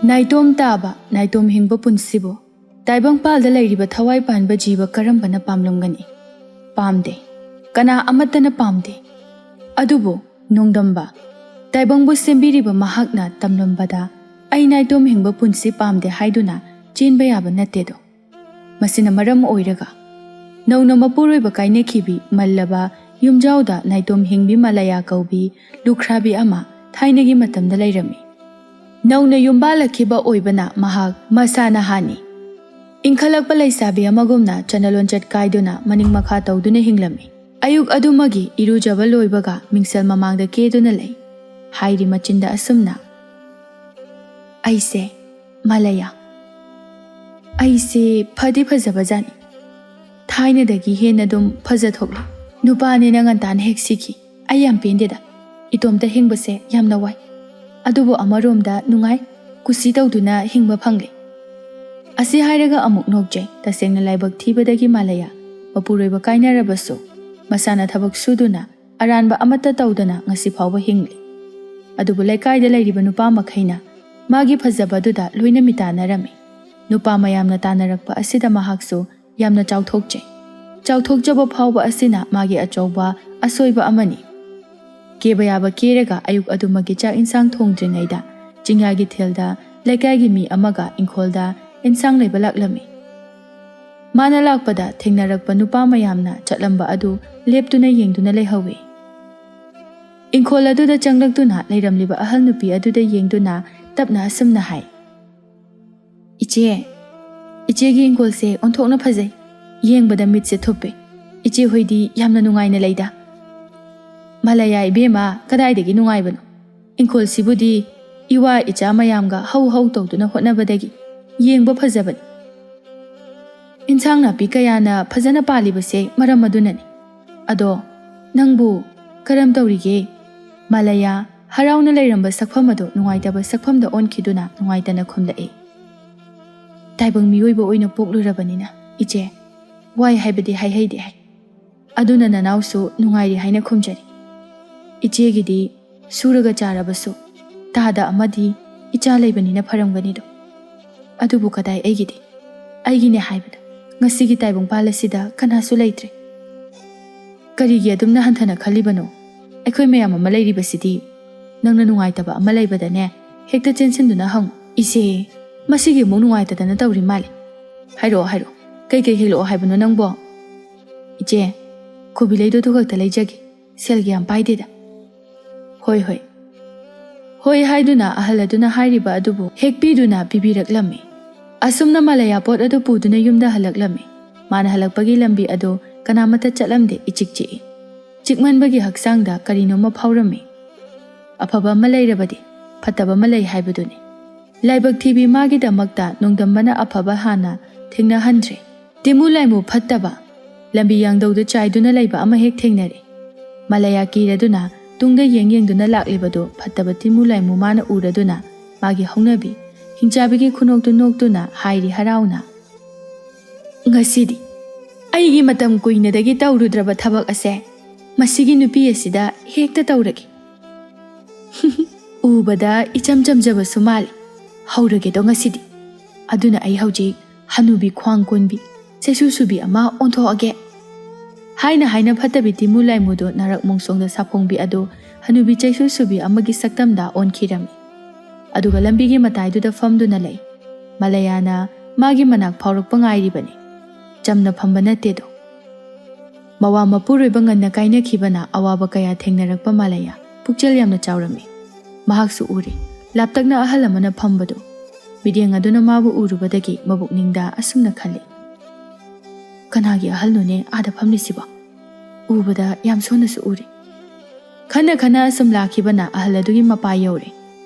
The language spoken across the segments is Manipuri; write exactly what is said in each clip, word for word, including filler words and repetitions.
ꯅꯥꯏꯇꯣꯝ ꯇꯥꯕ, ꯅꯥꯏꯇꯣꯝ ꯍꯤꯡꯕ ꯄꯨꯟꯁꯤꯕꯨ ꯇꯥꯏꯕꯪꯄꯥꯜꯗ ꯂꯩꯔꯤꯕ ꯊꯋꯥꯏ ꯄꯥꯟꯕ ꯖꯤꯕ ꯀꯔꯝꯕꯅ ꯄꯥꯝꯂꯝꯒꯅꯤ? ꯄꯥꯝꯗꯦ꯫ ꯀꯅꯥ ꯑꯃꯠꯇꯅ ꯄꯥꯝꯗꯦ꯫ ꯑꯗꯨꯕꯨ ꯅꯣꯡꯗꯝꯕ, ꯇꯥꯏꯕꯪꯕꯨ ꯁꯦꯝꯕꯤꯔꯤꯕ ꯃꯍꯥꯛꯅ ꯇꯝꯂꯝꯕꯗ, "ꯑꯩ ꯅꯥꯏꯇꯣꯝ ꯍꯤꯡꯕ ꯄꯨꯟꯁꯤ ꯄꯥꯝꯗꯦ" ꯍꯥꯏꯗꯨꯅ ꯆꯦꯟꯕ ꯌꯥꯕ ꯅꯠꯇꯦꯗꯣ꯫ ꯃꯁꯤꯅ ꯃꯔꯝ ꯑꯣꯏꯔꯒ ꯅꯧꯅ ꯃꯄꯨꯔꯣꯏꯕ ꯀꯥꯏꯅꯈꯤꯕꯤ ꯃꯜꯂꯕ ꯌꯨꯝꯖꯥꯎꯗ ꯅꯥꯏꯇꯣꯝ ꯍꯤꯡꯕꯤ ꯃꯂꯌꯥ ꯀꯧꯕꯤ ꯂꯨꯈ꯭ꯔꯥꯕꯤ ꯑꯃ ꯊꯥꯏꯅꯒꯤ ꯃꯇꯝꯗ ꯂꯩꯔꯝꯃꯤ꯫ ꯅꯧꯅ ꯌꯨꯝꯕꯥꯜꯂꯛꯈꯤꯕ ꯑꯣꯏꯕꯅ ꯃꯍꯥꯛ ꯃꯁꯥꯅ ꯍꯥꯟꯅꯤ꯫ ꯏꯟꯈꯠꯂꯛꯄ ꯂꯩꯁꯥꯕꯤ ꯑꯃꯒꯨꯝꯅ ꯆꯠꯅ ꯂꯣꯟꯆꯠ ꯀꯥꯏꯗꯨꯅ ꯃꯅꯤꯡ ꯃꯈꯥ ꯇꯧꯗꯨꯅ ꯍꯤꯡꯂꯝꯃꯤ꯫ ꯑꯌꯨꯛ ꯑꯗꯨꯃꯒꯤ ꯏꯔꯨꯖꯕ ꯂꯣꯏꯕꯒ ꯃꯤꯡꯁꯦꯜ ꯃꯃꯥꯡꯗ ꯀꯦꯗꯨꯅ ꯂꯩ꯫ ꯍꯥꯏꯔꯤ ꯃꯆꯤꯟꯗ ꯑꯁꯨꯝꯅ, "ꯑꯩꯁꯦ ꯃꯂꯌꯥ꯫ ꯑꯩꯁꯦ ꯐꯗꯤ ꯐꯖꯕꯖꯥꯠꯅꯤ꯫ ꯊꯥꯏꯅꯗꯒꯤ ꯍꯦꯟꯅ ꯑꯗꯨꯝ ꯐꯖꯊꯣꯛꯂꯦ꯫ ꯅꯨꯄꯥꯅꯦꯅ ꯉꯟꯇꯥꯅ ꯍꯦꯛ ꯁꯤꯈꯤ꯫ ꯑꯩ ꯌꯥꯝ ꯄꯦꯟꯗꯦꯗ꯫ ꯏꯇꯣꯝꯇ ꯍꯤꯡꯕꯁꯦ ꯌꯥꯝꯅ ꯋꯥꯏ꯫ ꯑꯗꯨꯕꯨ ꯑꯃꯔꯣꯝꯗ ꯅꯨꯡꯉꯥꯏ꯫ ꯀꯨꯁꯤ ꯇꯧꯗꯨꯅ ꯍꯤꯡꯕ ꯐꯪꯂꯦ꯫" ꯑꯁꯤ ꯍꯥꯏꯔꯒ ꯑꯃꯨꯛ ꯅꯣꯛꯆꯩ꯫ ꯇꯁꯦꯡꯅ ꯂꯥꯏꯕꯛ ꯊꯤꯕꯗꯒꯤ ꯃꯥꯂꯌꯥ ꯃꯄꯨꯔꯣꯏꯕ ꯀꯥꯏꯅꯔꯕꯁꯨ ꯃꯁꯥꯅ ꯊꯕꯛ ꯁꯨꯗꯨꯅ ꯑꯔꯥꯟꯕ ꯑꯃꯠꯇ ꯇꯧꯗꯅ ꯉꯁꯤ ꯐꯥꯎꯕ ꯍꯤꯡꯂꯤ꯫ ꯑꯗꯨꯕꯨ ꯂꯩꯀꯥꯏꯗ ꯂꯩꯔꯤꯕ ꯅꯨꯄꯥ ꯃꯈꯩꯅ ꯃꯥꯒꯤ ꯐꯖꯕꯗꯨꯗ ꯂꯣꯏꯅ ꯃꯤꯇꯥꯟꯅꯔꯝꯃꯤ꯫ ꯅꯨꯄꯥ ꯃꯌꯥꯝꯅ ꯇꯥꯟꯅꯔꯛꯄ ꯑꯁꯤꯗ ꯃꯍꯥꯛꯁꯨ ꯌꯥꯝꯅ ꯆꯥꯎꯊꯣꯛꯆꯩ꯫ ꯆꯥꯎꯊꯣꯛꯆꯕ ꯐꯥꯎꯕ ꯑꯁꯤꯅ ꯃꯥꯒꯤ ꯑꯆꯧꯕ ꯑꯁꯣꯏꯕ ꯑꯃꯅꯤ꯫ ꯀꯦꯕ ꯌꯥꯕ ꯀꯦꯔꯒ ꯑꯌꯨꯛ ꯑꯗꯨꯃꯛꯀꯤ ꯆꯥꯛ ꯏꯟꯁꯥꯡ ꯊꯣꯡꯗ꯭ꯔꯤꯉꯩꯗ ꯆꯤꯡꯌꯥꯒꯤ ꯊꯦꯜꯗ ꯂꯩꯀꯥꯏꯒꯤ ꯃꯤ ꯑꯃꯒ ꯏꯪꯈꯣꯜꯗ ꯏꯟꯁꯥꯡ ꯂꯩꯕ ꯂꯥꯛꯂꯝꯃꯤ꯫ ꯃꯥꯅ ꯂꯥꯛꯄꯗ ꯊꯦꯡꯅꯔꯛꯄ ꯅꯨꯄꯥ ꯃꯌꯥꯝꯅ ꯆꯠꯂꯝꯕ ꯑꯗꯨ ꯂꯦꯞꯇꯨꯅ ꯌꯦꯡꯗꯨꯅ ꯂꯩꯍꯧꯏ꯫ ꯏꯪꯈꯣꯜ ꯑꯗꯨꯗ ꯆꯪꯂꯛꯇꯨꯅ ꯂꯩꯔꯝꯂꯤꯕ ꯑꯍꯜ ꯅꯨꯄꯤ ꯑꯗꯨꯗ ꯌꯦꯡꯗꯨꯅ ꯇꯞꯅ ꯑꯁꯨꯝꯅ ꯍꯥꯏ, "ꯏꯆꯦ, ꯏꯆꯦꯒꯤ ꯏꯪꯈꯣꯜꯁꯦ ꯑꯣꯟꯊꯣꯛꯅ ꯐꯖꯩ꯫ ꯌꯦꯡꯕꯗ ꯃꯤꯠꯁꯦ ꯊꯨꯞꯄꯦ꯫ ꯏꯆꯦ ꯍꯣꯏꯗꯤ ꯌꯥꯝꯅ ꯅꯨꯡꯉꯥꯏꯅ ꯂꯩꯗ꯫" "ꯃꯂꯌꯥ ꯏꯕꯦꯝꯃ, ꯀꯗꯥꯏꯗꯒꯤ ꯅꯨꯡꯉꯥꯏꯕꯅꯣ? ꯏꯪꯈꯣꯜꯁꯤꯕꯨꯗꯤ ꯏꯋꯥ ꯏꯆꯥ ꯃꯌꯥꯝꯒ ꯍꯧ ꯍꯧ ꯇꯧꯗꯨꯅ ꯍꯣꯠꯅꯕꯗꯒꯤ ꯌꯦꯡꯕ ꯐꯖꯕꯅꯤ꯫ ꯏꯟꯁꯥꯡ ꯅꯥꯄꯤ ꯀꯌꯥꯅ ꯐꯖꯅ ꯄꯥꯜꯂꯤꯕꯁꯦ ꯃꯔꯝ ꯑꯗꯨꯅꯅꯤ꯫ ꯑꯗꯣ ꯅꯪꯕꯨ ꯀꯔꯝ ꯇꯧꯔꯤꯒꯦ?" ꯃꯥꯂꯌꯥ ꯍꯔꯥꯎꯅ ꯂꯩꯔꯝꯕ ꯁꯛꯐꯝ ꯑꯗꯨ ꯅꯨꯡꯉꯥꯏꯇꯕ ꯁꯛꯐꯝꯗ ꯑꯣꯟꯈꯤꯗꯨꯅ ꯅꯨꯡꯉꯥꯏꯇꯅ ꯈꯨꯝꯂꯛꯏ꯫ "ꯇꯥꯏꯕꯪ ꯃꯤꯑꯣꯏꯕ ꯑꯣꯏꯅ ꯄꯣꯛꯂꯨꯔꯕꯅꯤꯅ, ꯏꯆꯦ, ꯋꯥꯏ ꯍꯥꯏꯕꯗꯤ ꯍꯥꯏꯍꯩꯗꯦ ꯍꯥꯏ꯫ ꯑꯗꯨꯅ ꯅꯅꯥꯎꯁꯨ ꯅꯨꯡꯉꯥꯏꯔꯤ ꯍꯥꯏꯅ ꯈꯨꯝꯖꯔꯤ꯫ ꯏꯆꯦꯒꯤꯗꯤ ꯁꯨꯔꯒ ꯆꯥꯔꯕꯁꯨ ꯇꯥꯗ ꯑꯃꯗꯤ ꯏꯆꯥ ꯂꯩꯕꯅꯤꯅ ꯐꯔꯝꯒꯅꯤꯗꯣ꯫ ꯑꯗꯨꯕꯨ ꯀꯗꯥꯏ ꯑꯩꯒꯤꯗꯤ? ꯑꯩꯒꯤꯅꯦ ꯍꯥꯏꯕꯗ ꯉꯁꯤꯒꯤ ꯇꯥꯏꯕꯪꯄꯥꯜ ꯑꯁꯤꯗ ꯀꯅꯥꯁꯨ ꯂꯩꯇ꯭ꯔꯦ꯫ ꯀꯔꯤꯒꯤ ꯑꯗꯨꯝꯅ ꯍꯟꯊꯅ ꯈꯜꯂꯤꯕꯅꯣ? ꯑꯩꯈꯣꯏ ꯃꯌꯥꯝ ꯑꯃ ꯂꯩꯔꯤꯕꯁꯤꯗꯤ꯫ ꯅꯪꯅ ꯅꯨꯡꯉꯥꯏꯇꯕ ꯑꯃ ꯂꯩꯕꯗꯅꯦ, ꯍꯦꯛꯇ ꯆꯦꯟꯁꯤꯟꯗꯨꯅ ꯍꯪꯉꯨ꯫ ꯏꯆꯦ, ꯃꯁꯤꯒꯤ ꯑꯃꯨꯛ ꯅꯨꯡꯉꯥꯏꯇꯗꯅ ꯇꯧꯔꯤ ꯃꯥꯜꯂꯦ꯫ ꯍꯥꯏꯔꯛꯑꯣ, ꯍꯥꯏꯔꯛꯑꯣ, ꯀꯩꯀꯩ ꯍꯦꯛꯂꯛꯑꯣ ꯍꯥꯏꯕꯅꯣ ꯅꯪꯕꯣ? ꯏꯆꯦ, ꯀꯣꯕꯤ ꯂꯩꯗꯣ ꯑꯗꯨ ꯈꯛꯇ ꯂꯩꯖꯒꯦ, ꯁꯦꯜꯒ ꯌꯥꯝ ꯄꯥꯏꯗꯦꯗ꯫ ꯍꯣꯏ, ꯍꯣꯏ꯫ ꯍꯣꯏ ꯍꯥꯏꯗꯨꯅ ꯑꯍꯜ ꯑꯗꯨꯅ ꯍꯥꯏꯔꯤꯕ ꯑꯗꯨꯕꯨ ꯍꯦꯛꯄꯤꯗꯨꯅ ꯄꯤꯕꯤꯔꯛꯂꯝꯃꯤ꯫ ꯑꯁꯨꯝꯅ ꯃꯂꯌꯥ ꯄꯣꯠ ꯑꯗꯨ ꯄꯨꯗꯨꯅ ꯌꯨꯝꯗ ꯍꯜꯂꯛꯂꯝꯃꯤ꯫ ꯃꯥꯅ ꯍꯜꯂꯛꯄꯒꯤ ꯂꯝꯕꯤ ꯑꯗꯨ ꯀꯅꯥꯃꯠꯇ ꯆꯠꯂꯝꯗꯦ, ꯏꯆꯤꯛ ꯆꯤꯛꯏ꯫ ꯆꯤꯛꯃꯟꯕꯒꯤ ꯍꯛꯆꯥꯡꯗ ꯀꯔꯤꯅꯣꯃ ꯐꯥꯎꯔꯝꯃꯤ꯫ ꯑꯐꯕ ꯑꯃ ꯂꯩꯔꯕꯗꯤ ꯐꯠꯇꯕ ꯑꯃ ꯂꯩ ꯍꯥꯏꯕꯗꯨꯅꯤ꯫ ꯂꯥꯏꯕꯛ ꯊꯤꯕꯤ ꯃꯥꯒꯤꯗꯃꯛꯇ ꯅꯣꯡꯗꯝꯕꯅ ꯑꯐꯕ ꯍꯥꯟꯅ ꯊꯦꯡꯅꯍꯟꯗ꯭ꯔꯦ꯫ ꯇꯤꯃꯨ ꯂꯥꯏꯃꯨ ꯐꯠꯇꯕ ꯂꯝꯕꯤ ꯌꯥꯡꯗꯧꯗ ꯆꯥꯏꯗꯨꯅ ꯂꯩꯕ ꯑꯃ ꯍꯦꯛ ꯊꯦꯡꯅꯔꯦ꯫ ꯃꯂꯌꯥ ꯀꯤꯔꯗꯨꯅ ꯇꯨꯡꯗ ꯌꯦꯡ ꯌꯦꯡꯗꯨꯅ ꯂꯥꯛꯂꯤꯕꯗꯨ ꯐꯠꯇꯕ ꯇꯤꯃꯨ ꯂꯥꯏꯃꯨ ꯃꯥꯅ ꯎꯔꯗꯨꯅ ꯃꯥꯒꯤ ꯍꯧꯅꯕꯤ ꯍꯤꯡꯆꯥꯕꯤꯒꯤ ꯈꯨꯅꯣꯛꯇꯨ ꯅꯣꯛꯇꯨꯅ ꯍꯥꯏꯔꯤ ꯍꯔꯥꯎꯅ, "ꯉꯁꯤꯗꯤ ꯑꯩꯒꯤ ꯃꯇꯝ ꯀꯨꯏꯅꯗꯒꯤ ꯇꯧꯔꯨꯗ꯭ꯔꯕ ꯊꯕꯛ ꯑꯁꯦ ꯃꯁꯤꯒꯤ ꯅꯨꯄꯤ ꯑꯁꯤꯗ ꯍꯦꯛꯇ ꯇꯧꯔꯒꯦ꯫ ꯎꯕꯗ ꯏꯆꯝ ꯆꯝꯖꯕꯁꯨ ꯃꯥꯜꯂꯤ꯫ ꯍꯧꯔꯒꯦꯗꯣ ꯉꯁꯤꯗꯤ꯫ ꯑꯗꯨꯅ ꯑꯩ ꯍꯧꯖꯤꯛ ꯍꯅꯨꯕꯤ ꯈ꯭ꯋꯥꯡ ꯀꯣꯟꯕꯤ, ꯆꯩꯁꯨ ꯁꯨꯕꯤ ꯑꯃ ꯑꯣꯟꯊꯣꯛꯑꯒꯦ"꯫ ꯍꯥꯏꯅ ꯍꯥꯏꯅ ꯐꯠꯇꯕꯤ ꯇꯤꯃꯨ ꯂꯥꯏꯃꯨꯗꯨ ꯅꯔꯛ ꯃꯣꯡꯁꯣꯡꯗ ꯁꯥꯐꯣꯡꯕꯤ ꯑꯗꯨ ꯍꯅꯨꯕꯤ ꯆꯩꯁꯨ ꯁꯨꯕꯤ ꯑꯃꯒꯤ ꯁꯛꯇꯝꯗ ꯑꯣꯟꯈꯤꯔꯝꯃꯤ꯫ ꯑꯗꯨꯒ ꯂꯝꯕꯤꯒꯤ ꯃꯇꯥꯏꯗꯨꯗ ꯐꯝꯗꯨꯅ ꯂꯩ꯫ ꯃꯂꯌꯥꯅ ꯃꯥꯒꯤ ꯃꯅꯥꯛ ꯐꯥꯎꯔꯛꯄ ꯉꯥꯏꯔꯤꯕꯅꯤ꯫ ꯆꯝꯅ ꯐꯝꯕ ꯅꯠꯇꯦꯗꯣ꯫ ꯃꯋꯥ ꯃꯄꯨꯔꯣꯏꯕ ꯉꯟꯅ ꯀꯥꯏꯅꯈꯤꯕꯅ ꯑꯋꯥꯕ ꯀꯌꯥ ꯊꯦꯡꯅꯔꯛꯄ ꯃꯥꯂꯌꯥ ꯄꯨꯛꯆꯦꯜ ꯌꯥꯝꯅ ꯆꯥꯎꯔꯝꯃꯤ꯫ ꯃꯍꯥꯛꯁꯨ ꯎꯔꯦ, ꯂꯥꯞꯇꯛꯅ ꯑꯍꯜ ꯑꯃꯅ ꯐꯝꯕꯗꯨ꯫ ꯃꯤꯠꯌꯦꯡ ꯑꯗꯨꯅ ꯃꯥꯕꯨ ꯎꯔꯨꯕꯗꯒꯤ ꯃꯕꯨꯛꯅꯤꯡꯗ ꯑꯁꯨꯝꯅ ꯈꯜꯂꯤ, "ꯀꯅꯥꯒꯤ ꯑꯍꯜꯅꯣꯅꯦ ꯑꯥꯗ ꯐꯝꯂꯤꯁꯤꯕꯣ? ꯎꯕꯗ ꯌꯥꯝ ꯁꯣꯟꯅꯁꯨ ꯎꯔꯦ"꯫ ꯈꯟꯅ ꯈꯟꯅ ꯑꯁꯨꯝ ꯂꯥꯛꯈꯤꯕꯅ ꯑꯍꯜ ꯑꯗꯨꯒꯤ ꯃꯄꯥ ꯌꯧꯔꯦ꯫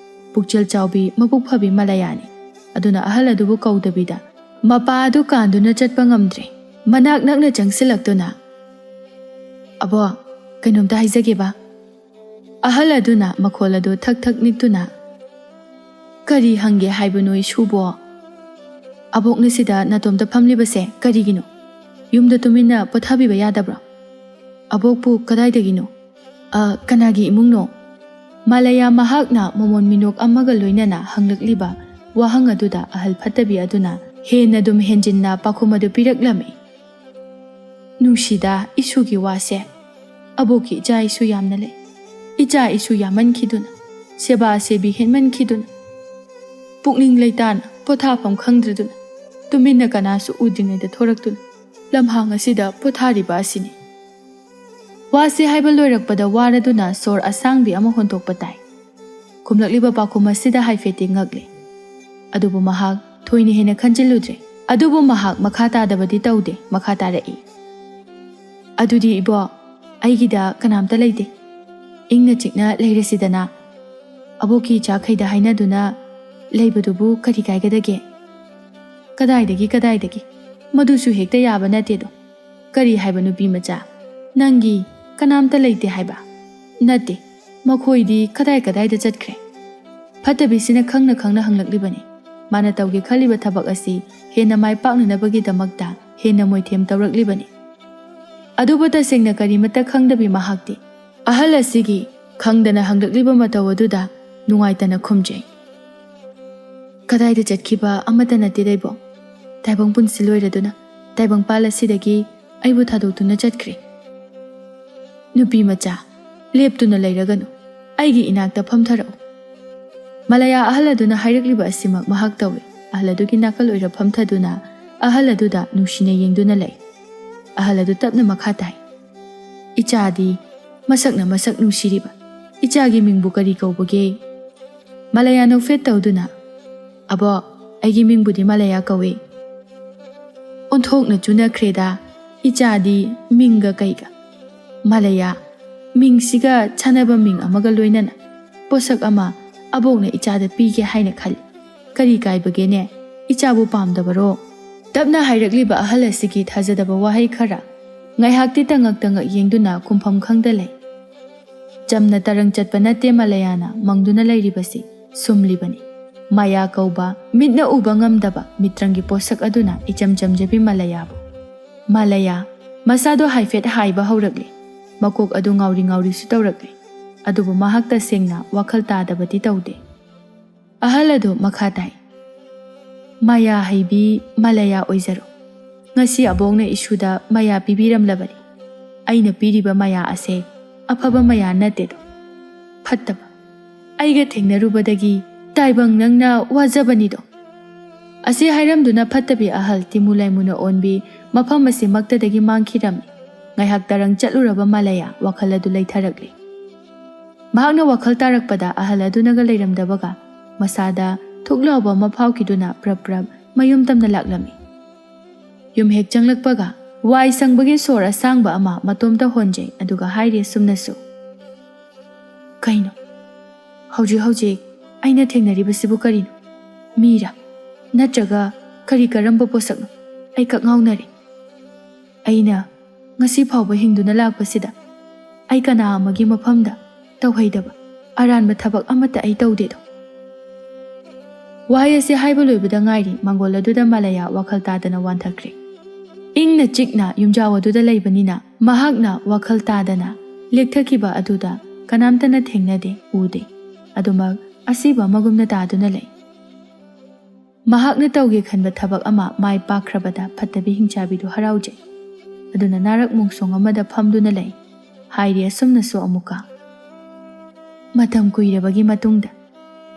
ꯄꯨꯛꯆꯦꯜ ꯆꯥꯎꯕꯤ, ꯃꯕꯨꯛ ꯐꯕꯤ ꯃꯂꯌꯥꯅꯤ꯫ ꯑꯗꯨꯅ ꯑꯍꯜ ꯑꯗꯨꯕꯨ ꯀꯧꯗꯕꯤꯗ ꯃꯄꯥ ꯑꯗꯨ ꯀꯥꯟꯗꯨꯅ ꯆꯠꯄ ꯉꯝꯗ꯭ꯔꯦ꯫ ꯃꯅꯥꯛ ꯅꯛꯅ ꯆꯪꯁꯤꯜꯂꯛꯇꯨꯅ, "ꯑꯕꯣ, ꯀꯩꯅꯣꯝꯇ ꯍꯥꯏꯖꯒꯦꯕ"꯫ ꯑꯍꯜ ꯑꯗꯨꯅ ꯃꯈꯣꯜ ꯑꯗꯨ ꯊꯛ ꯊꯛ ꯅꯤꯛꯇꯨꯅ, "ꯀꯔꯤ ꯍꯪꯒꯦ ꯍꯥꯏꯕꯅꯣ ꯏꯁꯨꯕꯣ? ꯑꯕꯣꯛꯅ ꯁꯤꯗ ꯅꯇꯣꯝꯇ ꯐꯝꯂꯤꯕꯁꯦ ꯀꯔꯤꯒꯤꯅꯣ? ꯌꯨꯝꯗ ꯇꯨꯃꯤꯟꯅ ꯄꯣꯊꯥꯕꯤꯕ ꯌꯥꯗꯕ꯭ꯔꯣ? ꯑꯕꯣꯛꯄꯨ ꯀꯗꯥꯏꯗꯒꯤꯅꯣ? ꯑ, ꯀꯅꯥꯒꯤ ꯏꯃꯨꯡꯅꯣ?" ꯃꯥꯂꯌꯥ ꯃꯍꯥꯛꯅ ꯃꯃꯣꯟ ꯃꯤꯅꯣꯛ ꯑꯃꯒ ꯂꯣꯏꯅꯅ ꯍꯪꯂꯛꯂꯤꯕ ꯋꯥꯍꯪ ꯑꯗꯨꯗ ꯑꯍꯜ ꯐꯠꯇꯕꯤ ꯑꯗꯨꯅ ꯍꯦꯟꯅ ꯑꯗꯨꯝ ꯍꯦꯟꯖꯤꯟꯅ ꯄꯥꯎꯈꯨꯝ ꯑꯗꯨ ꯄꯤꯔꯛꯂꯝꯃꯤ꯫ "ꯅꯨꯡꯁꯤꯗ ꯏꯁꯨꯒꯤ ꯋꯥꯁꯦ꯫ ꯑꯕꯣꯛꯀꯤ ꯏꯆꯥ ꯏꯁꯨ ꯌꯥꯝꯅ ꯂꯩ꯫ ꯏꯆꯥ ꯏꯁꯨ ꯌꯥꯝꯃꯟꯈꯤꯗꯨꯅ, ꯁꯦꯕꯥ ꯁꯦꯕꯤ ꯍꯦꯟꯃꯟꯈꯤꯗꯨꯅ, ꯄꯨꯛꯅꯤꯡ ꯂꯩꯇꯥꯅ ꯄꯣꯊꯥꯐꯝ ꯈꯪꯗ꯭ꯔꯗꯨꯅ, ꯇꯨꯃꯤꯟꯅ ꯀꯅꯥꯁꯨ ꯎꯗ꯭ꯔꯤꯉꯩꯗ ꯊꯣꯔꯛꯇꯨꯅ ꯂꯝꯍꯥꯡ ꯑꯁꯤꯗ ꯄꯣꯊꯥꯔꯤꯕ ꯑꯁꯤꯅꯤ꯫" ꯋꯥꯁꯦ ꯍꯥꯏꯕ ꯂꯣꯏꯔꯛꯄꯗ ꯋꯥꯔꯗꯨꯅ ꯁꯣꯔ ꯑꯁꯥꯡꯕꯤ ꯑꯃ ꯍꯣꯟꯗꯣꯛꯄ ꯇꯥꯏ꯫ ꯈꯨꯝꯂꯛꯂꯤꯕ ꯄꯥꯎꯈꯨꯝ ꯑꯁꯤꯗ ꯍꯥꯏꯐꯦꯠꯇꯤ ꯉꯛꯂꯦ꯫ ꯑꯗꯨꯕꯨ ꯃꯍꯥꯛ ꯊꯣꯏꯅ ꯍꯦꯟꯅ ꯈꯟꯖꯤꯜꯂꯨꯗ꯭ꯔꯦ꯫ ꯑꯗꯨꯕꯨ ꯃꯍꯥꯛ ꯃꯈꯥ ꯇꯥꯗꯕꯗꯤ ꯇꯧꯗꯦ, ꯃꯈꯥ ꯇꯥꯔꯛꯏ꯫ "ꯑꯗꯨꯗꯤ ꯏꯕꯣ, ꯑꯩꯒꯤꯗ ꯀꯅꯥꯝꯇ ꯂꯩꯇꯦ꯫ ꯏꯪꯅ ꯆꯤꯛꯅ ꯂꯩꯔꯁꯤꯗꯅ꯫ ꯑꯕꯣꯛꯀꯤ ꯏꯆꯥꯈꯩꯗ ꯍꯥꯏꯅꯗꯨꯅ ꯂꯩꯕꯗꯨꯕꯨ ꯀꯔꯤ ꯀꯥꯏꯒꯗꯒꯦ?" "ꯀꯗꯥꯏꯗꯒꯤ, ꯀꯗꯥꯏꯗꯒꯤ? ꯃꯗꯨꯁꯨ ꯍꯦꯛꯇ ꯌꯥꯕ ꯅꯠꯇꯦꯗꯣ꯫ ꯀꯔꯤ ꯍꯥꯏꯕ, ꯅꯨꯄꯤ ꯃꯆꯥ? ꯅꯪꯒꯤ ꯀꯅꯥꯝꯇ ꯂꯩꯇꯦ ꯍꯥꯏꯕ?" "ꯅꯠꯇꯦ, ꯃꯈꯣꯏꯗꯤ ꯀꯗꯥꯏ ꯀꯗꯥꯏꯗ ꯆꯠꯈ꯭ꯔꯦ?" ꯐꯠꯇꯕꯤꯁꯤꯅ ꯈꯪꯅ ꯈꯪꯅ ꯍꯪꯂꯛꯂꯤꯕꯅꯤ꯫ ꯃꯥꯅ ꯇꯧꯒꯦ ꯈꯜꯂꯤꯕ ꯊꯕꯛ ꯑꯁꯤ ꯍꯦꯟꯅ ꯃꯥꯏ ꯄꯥꯛꯅꯅꯕꯒꯤꯗꯃꯛꯇ ꯍꯦꯟꯅ ꯃꯣꯏꯊꯦꯝ ꯇꯧꯔꯛꯂꯤꯕꯅꯤ꯫ ꯑꯗꯨꯕꯨ ꯇꯁꯦꯡꯅ ꯀꯔꯤꯃꯠꯇ ꯈꯪꯗꯕꯤ ꯃꯍꯥꯛꯇꯤ ꯑꯍꯜ ꯑꯁꯤꯒꯤ ꯈꯪꯗꯅ ꯍꯪꯂꯛꯂꯤꯕ ꯃꯇꯧ ꯑꯗꯨꯗ ꯅꯨꯡꯉꯥꯏꯇꯅ ꯈꯨꯝꯖꯩ꯫ "ꯀꯗꯥꯏꯗ ꯆꯠꯈꯤꯕ ꯑꯃꯠꯇ ꯅꯠꯇꯦ ꯏꯕꯣ꯫ ꯇꯥꯏꯕꯪ ꯄꯨꯟꯁꯤ ꯂꯣꯏꯔꯗꯨꯅ ꯇꯥꯏꯕꯪꯄꯥꯜ ꯑꯁꯤꯗꯒꯤ ꯑꯩꯕꯨ ꯊꯥꯗꯣꯛꯇꯨꯅ ꯆꯠꯈ꯭ꯔꯦ꯫ ꯅꯨꯄꯤ ꯃꯆꯥ, ꯂꯦꯞꯇꯨꯅ ꯂꯩꯔꯒꯅꯨ, ꯑꯩꯒꯤ ꯏꯅꯥꯛꯇ ꯐꯝꯊꯔꯛꯎ꯫" ꯃꯥꯂꯌꯥ ꯑꯍꯜ ꯑꯗꯨꯅ ꯍꯥꯏꯔꯛꯂꯤꯕ ꯑꯁꯤꯃꯛ ꯃꯍꯥꯛ ꯇꯧꯏ꯫ ꯑꯍꯜ ꯑꯗꯨꯒꯤ ꯅꯥꯀꯜ ꯑꯣꯏꯔ ꯐꯝꯊꯗꯨꯅ ꯑꯍꯜ ꯑꯗꯨꯗ ꯅꯨꯡꯁꯤꯅ ꯌꯦꯡꯗꯨꯅ ꯂꯩ꯫ ꯑꯍꯜ ꯑꯗꯨ ꯇꯞꯅ ꯃꯈꯥ ꯇꯥꯏ꯫ "ꯏꯆꯥꯗꯤ ꯃꯁꯛꯅ ꯃꯁꯛ ꯅꯨꯡꯁꯤꯔꯤꯕ, ꯏꯆꯥꯒꯤ ꯃꯤꯡꯕꯨ ꯀꯔꯤ ꯀꯧꯕꯒꯦ?" ꯃꯥꯂꯌꯥ ꯅꯣꯛꯐꯦꯠ ꯇꯧꯗꯨꯅ, "ꯑꯕꯣ, ꯑꯩꯒꯤ ꯃꯤꯡꯕꯨꯗꯤ ꯃꯥꯂꯌꯥ ꯀꯧꯏ꯫" ꯑꯣꯟꯊꯣꯛꯅ ꯆꯨꯅꯈ꯭ꯔꯦꯗ, ꯏꯆꯥꯗꯤ ꯃꯤꯡꯒ ꯀꯩꯒ꯫ ꯃꯥꯂꯌꯥ, ꯃꯤꯡꯁꯤꯒ ꯆꯥꯟꯅꯕ ꯃꯤꯡ ꯑꯃꯒ ꯂꯣꯏꯅꯅ ꯄꯣꯠꯁꯛ ꯑꯃ ꯑꯕꯣꯛꯅ ꯏꯆꯥꯗ ꯄꯤꯒꯦ ꯍꯥꯏꯅ ꯈꯜꯂꯤ꯫ ꯀꯔꯤ ꯀꯥꯏꯕꯒꯦꯅꯦ? ꯏꯆꯥꯕꯨ ꯄꯥꯝꯗꯕꯔꯣ? ꯇꯞꯅ ꯍꯥꯏꯔꯛꯂꯤꯕ ꯑꯍꯜ ꯑꯁꯤꯒꯤ ꯊꯥꯖꯗꯕ ꯋꯥꯍꯩ ꯈꯔ ꯉꯥꯏꯍꯥꯛꯇꯤ ꯇꯉꯛ ꯇꯉꯛ ꯌꯦꯡꯗꯨꯅ ꯈꯨꯝꯐꯝ ꯈꯪꯗ ꯂꯩ꯫ ꯆꯝꯅ ꯇꯔꯪ ꯆꯠꯄ ꯅꯠꯇꯦ ꯃꯥꯂꯌꯥꯅ ꯃꯪꯗꯨꯅ ꯂꯩꯔꯤꯕꯁꯤ, ꯁꯨꯝꯂꯤꯕꯅꯤ꯫ ꯃꯥꯌꯥ ꯀꯧꯕ, ꯃꯤꯠꯅ ꯎꯕ ꯉꯝꯗꯕ ꯃꯤꯇ꯭ꯔꯪꯒꯤ ꯄꯣꯠꯁꯛ ꯑꯗꯨꯅ ꯏꯆꯝ ꯆꯝꯖꯕꯤ ꯃꯥꯂꯌꯥꯕꯨ꯫ ꯃꯥꯂꯌꯥ, ꯃꯁꯥꯗꯣ ꯍꯥꯏꯐꯦꯠ ꯍꯥꯏꯕ ꯍꯧꯔꯛꯂꯦ꯫ ꯃꯀꯣꯛ ꯑꯗꯨ ꯉꯥꯎꯔꯤ ꯉꯥꯎꯔꯤꯁꯨ ꯇꯧꯔꯛꯂꯦ꯫ ꯑꯗꯨꯕꯨ ꯃꯍꯥꯛ ꯇꯁꯦꯡꯅ ꯋꯥꯈꯜ ꯇꯥꯗꯕꯗꯤ ꯇꯧꯗꯦ꯫ ꯑꯍꯜ ꯑꯗꯨ ꯃꯈꯥ ꯇꯥꯏ, "ꯃꯌꯥ ꯍꯩꯕꯤ ꯃꯂꯌꯥ ꯑꯣꯏꯖꯔꯣ꯫ ꯉꯁꯤ ꯑꯕꯣꯛꯅ ꯏꯁꯨꯗ ꯃꯌꯥ ꯄꯤꯕꯤꯔꯝꯂꯕꯅꯤ꯫ ꯑꯩꯅ ꯄꯤꯔꯤꯕ ꯃꯌꯥ ꯑꯁꯦ ꯑꯐꯕ ꯃꯌꯥ ꯅꯠꯇꯦꯗꯣ꯫ ꯐꯠꯇꯕ꯫ ꯑꯩꯒ ꯊꯦꯡꯅꯔꯨꯕꯗꯒꯤ ꯇꯥꯏꯕꯪ ꯅꯪꯅ ꯋꯥꯖꯕꯅꯤꯗꯣ꯫" ꯑꯁꯤ ꯍꯥꯏꯔꯝꯗꯨꯅ ꯐꯠꯇꯕꯤ ꯑꯍꯜ ꯇꯤꯃꯨ ꯂꯥꯏꯃꯨꯅ ꯑꯣꯟꯕꯤ ꯃꯐꯝ ꯑꯁꯤꯃꯛꯇꯗꯒꯤ ꯃꯥꯡꯈꯤꯔꯝꯃꯤ꯫ ꯉꯥꯏꯍꯥꯛ ꯇꯔꯪ ꯆꯠꯂꯨꯔꯕ ꯃꯂꯌꯥ ꯋꯥꯈꯜ ꯑꯗꯨ ꯂꯩꯊꯔꯛꯂꯦ꯫ ꯃꯍꯥꯛꯅ ꯋꯥꯈꯜ ꯇꯥꯔꯛꯄꯗ ꯑꯍꯜ ꯑꯗꯨꯅꯒ ꯂꯩꯔꯝꯗꯕꯒ ꯃꯁꯥꯗ ꯊꯨꯛ ꯂꯥꯎꯕ ꯑꯃ ꯐꯥꯎꯈꯤꯗꯨꯅ ꯄ꯭ꯔꯞ ꯄ꯭ꯔꯞ ꯃꯌꯨꯝ ꯇꯝꯅ ꯂꯥꯛꯂꯝꯃꯤ꯫ ꯌꯨꯝ ꯍꯦꯛ ꯆꯪꯂꯛꯄꯒ ꯋꯥꯏ ꯁꯪꯕꯒꯤ ꯁꯣꯔ ꯑꯁꯥꯡꯕ ꯑꯃ ꯃꯇꯣꯝꯇ ꯍꯣꯟꯖꯩ, ꯑꯗꯨꯒ ꯍꯥꯏꯔꯤ ꯑꯁꯨꯝꯅꯁꯨ, "ꯀꯩꯅꯣ? ꯍꯧꯖꯤꯛ ꯍꯧꯖꯤꯛ ꯑꯩꯅ ꯊꯦꯡꯅꯔꯤꯕꯁꯤꯕꯨ ꯀꯔꯤꯅꯣ? ꯃꯤꯔꯥ? ꯅꯠꯇ꯭ꯔꯒ ꯀꯔꯤ ꯀꯔꯝꯕ ꯄꯣꯠꯁꯛꯅꯣ? ꯑꯩ ꯀꯛꯉꯥꯎꯅꯔꯦ꯫ ꯑꯩꯅ ꯉꯁꯤ ꯐꯥꯎꯕ ꯍꯤꯡꯗꯨꯅ ꯂꯥꯛꯄꯁꯤꯗ ꯑꯩ ꯀꯅꯥ ꯑꯃꯒꯤ ꯃꯐꯝꯗ ꯇꯧꯍꯩꯗꯕ ꯑꯔꯥꯟꯕ ꯊꯕꯛ ꯑꯃꯠꯇ ꯑꯩ ꯇꯧꯗꯦꯗꯣ꯫" ꯋꯥꯍꯩ ꯑꯁꯤ ꯍꯥꯏꯕ ꯂꯣꯏꯕꯗ ꯉꯥꯏꯔꯤ ꯃꯪꯒꯣꯜ ꯑꯗꯨꯗ ꯃꯂꯌꯥ ꯋꯥꯈꯜ ꯇꯥꯗꯅ ꯋꯥꯟꯊꯈ꯭ꯔꯦ꯫ ꯏꯪꯅ ꯆꯤꯛꯅ ꯌꯨꯝꯖꯥꯎ ꯑꯗꯨꯗ ꯂꯩꯕꯅꯤꯅ ꯃꯍꯥꯛꯅ ꯋꯥꯈꯜ ꯇꯥꯗꯅ ꯂꯦꯛꯊꯈꯤꯕ ꯑꯗꯨꯗ ꯀꯅꯥꯝꯇꯅ ꯊꯦꯡꯅꯗꯦ, ꯎꯗꯦ꯫ ꯑꯗꯨꯃꯛ ꯑꯁꯤꯕ ꯑꯃꯒꯨꯝꯅ ꯇꯥꯗꯨꯅ ꯂꯩ꯫ ꯃꯍꯥꯛꯅ ꯇꯧꯒꯦ ꯈꯟꯕ ꯊꯕꯛ ꯑꯃ ꯃꯥꯏ ꯄꯥꯛꯈ꯭ꯔꯕꯗ ꯐꯠꯇꯕꯤ ꯍꯤꯡꯆꯥꯕꯤꯗꯨ ꯍꯔꯥꯎꯖꯩ꯫ ꯑꯗꯨꯅ ꯅꯥꯔꯛ ꯃꯣꯡꯁꯣꯡ ꯑꯃꯗ ꯐꯝꯗꯨꯅ ꯂꯩ꯫ ꯍꯥꯏꯔꯤ ꯑꯁꯨꯝꯅꯁꯨ ꯑꯃꯨꯛꯀ, "ꯃꯇꯝ ꯀꯨꯏꯔꯕꯒꯤ ꯃꯇꯨꯡꯗ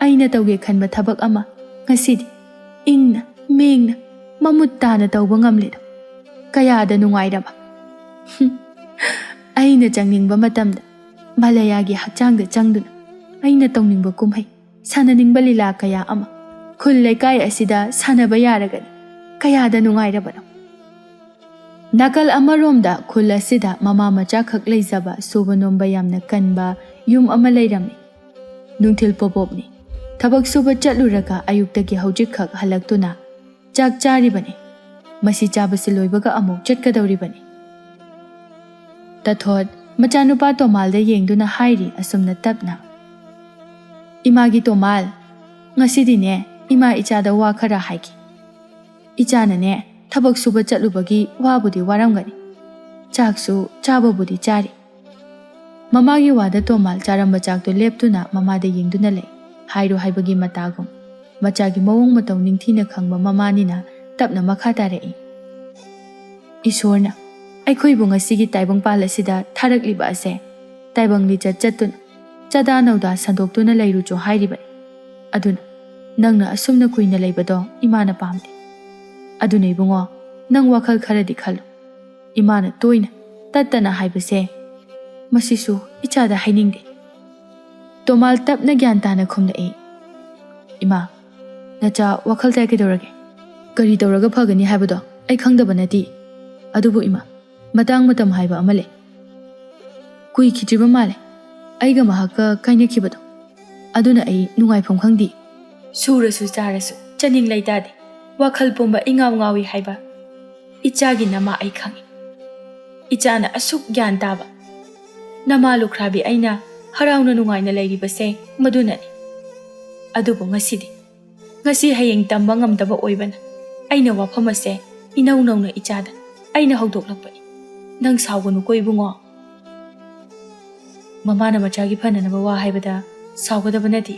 ꯑꯩꯅ ꯇꯧꯒꯦ ꯈꯟꯕ ꯊꯕꯛ ꯑꯃ ꯉꯁꯤꯗꯤ ꯏꯪꯅ ꯃꯦꯡꯅ ꯃꯃꯨꯠ ꯇꯥꯅ ꯇꯧꯕ ꯉꯝꯂꯦꯗꯣ꯫ ꯀꯌꯥꯗ ꯅꯨꯡꯉꯥꯏꯔꯕ! ꯍꯨꯝ꯫ ꯑꯩꯅ ꯆꯪꯅꯤꯡꯕ ꯃꯇꯝꯗ ꯃꯂꯌꯥꯒꯤ ꯍꯛꯆꯥꯡꯗ ꯆꯪꯗꯨꯅ ꯑꯩꯅ ꯇꯧꯅꯤꯡꯕ ꯀꯨꯝꯍꯩ, ꯁꯥꯟꯅꯅꯤꯡꯕ ꯂꯤꯂꯥ ꯀꯌꯥ ꯑꯃ ꯈꯨꯜ ꯂꯩꯀꯥꯏ ꯑꯁꯤꯗ ꯁꯥꯟꯅꯕ ꯌꯥꯔꯒꯅꯤ꯫ ꯀꯌꯥꯗ ꯅꯨꯡꯉꯥꯏꯔꯕꯅꯣ!" ꯅꯥꯀꯜ ꯑꯃꯔꯣꯝꯗ ꯈꯨꯜ ꯑꯁꯤꯗ ꯃꯃꯥ ꯃꯆꯥꯈꯛ ꯂꯩꯖꯕ, ꯁꯨꯕ ꯅꯣꯝꯕ ꯌꯥꯝꯅ ꯀꯟꯕ ꯌꯨꯝ ꯑꯃ ꯂꯩꯔꯝꯃꯤ꯫ ꯅꯨꯡꯊꯤꯜ ꯄꯣꯄꯣꯞꯅꯤ꯫ ꯊꯕꯛ ꯁꯨꯕ ꯆꯠꯂꯨꯔꯒ ꯑꯌꯨꯛꯇꯒꯤ ꯍꯧꯖꯤꯛꯈꯛ ꯍꯜꯂꯛꯇꯨꯅ ꯆꯥꯛ ꯆꯥꯔꯤꯕꯅꯤ꯫ ꯃꯁꯤ ꯆꯥꯕꯁꯤ ꯂꯣꯏꯕꯒ ꯑꯃꯨꯛ ꯆꯠꯀꯗꯧꯔꯤꯕꯅꯤ꯫ ꯇꯊꯣꯠ ꯃꯆꯥꯅꯨꯄꯥ ꯇꯣꯃꯥꯜꯗ ꯌꯦꯡꯗꯨꯅ ꯍꯥꯏꯔꯤ ꯑꯁꯨꯝꯅ ꯇꯞꯅ, "ꯏꯃꯥꯒꯤ ꯇꯣꯃꯥꯜ, ꯉꯁꯤꯗꯤꯅꯦ ꯏꯃꯥ ꯏꯆꯥꯗ ꯋꯥ ꯈꯔ ꯍꯥꯏꯒꯦ꯫ ꯏꯆꯥꯅꯅꯦ ꯊꯕꯛ ꯁꯨꯕ ꯆꯠꯂꯨꯕꯒꯤ ꯋꯥꯕꯨꯗꯤ ꯋꯥꯔꯝꯒꯅꯤ, ꯆꯥꯛꯁꯨ ꯆꯥꯕꯕꯨꯗꯤ ꯆꯥꯔꯤ꯫ ꯃꯃꯥꯒꯤ ꯋꯥꯗ ꯇꯣꯃꯥꯜ ꯆꯥꯔꯝꯕ ꯆꯥꯛꯇꯨ ꯂꯦꯞꯇꯨꯅ ꯃꯃꯥꯗ ꯌꯦꯡꯗꯨꯅ ꯂꯩ꯫ ꯍꯥꯏꯔꯣ ꯍꯥꯏꯕꯒꯤ ꯃꯇꯥꯒꯨꯝ꯫ ꯃꯆꯥꯒꯤ ꯃꯑꯣꯡ ꯃꯇꯧ ꯅꯤꯡꯊꯤꯅ ꯈꯪꯕ ꯃꯃꯥꯅꯤꯅ ꯇꯞꯅ ꯃꯈꯥ ꯇꯥꯔꯛꯏ꯫ "ꯏꯁꯣꯔꯅ ꯑꯩꯈꯣꯏꯕꯨ ꯉꯁꯤꯒꯤ ꯇꯥꯏꯕꯪꯄꯥꯜ ꯑꯁꯤꯗ ꯊꯥꯔꯛꯂꯤꯕ ꯑꯁꯦ ꯇꯥꯏꯕꯪ ꯂꯤꯆꯠ ꯆꯠꯇꯨꯅ, ꯆꯥꯗꯥ ꯅꯧꯗꯥ ꯁꯟꯗꯣꯛꯇꯨꯅ ꯂꯩꯔꯨꯆꯣ ꯍꯥꯏꯔꯤꯕꯅꯤ꯫ ꯑꯗꯨꯅ ꯅꯪꯅ ꯑꯁꯨꯝꯅ ꯀꯨꯏꯅ ꯂꯩꯕꯗꯣ ꯏꯃꯥꯅ ꯄꯥꯝꯗꯦ꯫ ꯑꯗꯨꯅ ꯏꯕꯨꯡꯉꯣ, ꯅꯪ ꯋꯥꯈꯜ ꯈꯔꯗꯤ ꯈꯜꯂꯨ꯫ ꯏꯃꯥꯅ ꯇꯣꯏꯅ, ꯇꯠꯇꯅ ꯍꯥꯏꯕꯁꯦ ꯃꯁꯤꯁꯨ ꯏꯆꯥꯗ ꯍꯥꯏꯅꯤꯡꯗꯦ꯫" ꯇꯣꯃꯥꯜ ꯇꯞꯅ ꯒ꯭ꯌꯥꯟ ꯇꯥꯅ ꯈꯨꯝꯂꯛꯏ꯫ "ꯏꯃꯥ, ꯅꯆꯥ ꯋꯥꯈꯜ ꯇꯥꯏ ꯀꯩꯗꯧꯔꯒꯦ? ꯀꯔꯤ ꯇꯧꯔꯒ ꯐꯒꯅꯤ ꯍꯥꯏꯕꯗꯣ ꯑꯩ ꯈꯪꯗꯕ ꯅꯠꯇꯦ꯫ ꯑꯗꯨꯕꯨ ꯏꯃꯥ, ꯃꯇꯥꯡ ꯃꯇꯝ ꯍꯥꯏꯕ ꯑꯃ ꯂꯩ꯫ ꯀꯨꯏꯈꯤꯗ꯭ꯔꯤꯕ ꯃꯥꯜꯂꯦ ꯑꯩꯒ ꯃꯍꯥꯛꯀ ꯀꯥꯏꯅꯈꯤꯕꯗꯣ꯫ ꯑꯗꯨꯅ ꯑꯩ ꯅꯨꯡꯉꯥꯏꯐꯝ ꯈꯪꯗꯦ꯫ ꯁꯨꯔꯁꯨ ꯆꯥꯔꯁꯨ ꯆꯥꯅꯤꯡ ꯂꯩꯇꯥꯗꯦ꯫ ꯋꯥꯈꯜ ꯄꯨꯝꯕ ꯏꯉꯥꯎ ꯉꯥꯎꯏ ꯍꯥꯏꯕ ꯏꯆꯥꯒꯤ ꯅꯃꯥ ꯑꯩ ꯈꯪꯏ꯫ ꯏꯆꯥꯅ ꯑꯁꯨꯛ ꯒ꯭ꯌꯥꯟ ꯇꯥꯕ ꯅꯃꯥ ꯂꯨꯈ꯭ꯔꯥꯕꯤ ꯑꯩꯅ ꯍꯔꯥꯎꯅ ꯅꯨꯡꯉꯥꯏꯅ ꯂꯩꯔꯤꯕꯁꯦ ꯃꯗꯨꯅꯅꯤ꯫ ꯑꯗꯨꯕꯨ ꯉꯁꯤꯗꯤ, ꯉꯁꯤ ꯍꯌꯦꯡ ꯇꯝꯕ ꯉꯝꯗꯕ ꯑꯣꯏꯕꯅ ꯑꯩꯅ ꯋꯥꯐꯝ ꯑꯁꯦ ꯏꯅꯧ ꯅꯧꯅ ꯏꯆꯥꯗ ꯑꯩꯅ ꯍꯧꯗꯣꯛꯂꯛꯄꯅꯤ꯫ ꯅꯪ ꯁꯥꯎꯒꯅꯨꯀꯣ ꯏꯕꯨꯡꯉꯣ꯫" ꯃꯃꯥꯅ ꯃꯆꯥꯒꯤ ꯐꯅꯅꯕ ꯋꯥ ꯍꯥꯏꯕꯗ ꯁꯥꯎꯒꯗꯕ ꯅꯠꯇꯦ꯫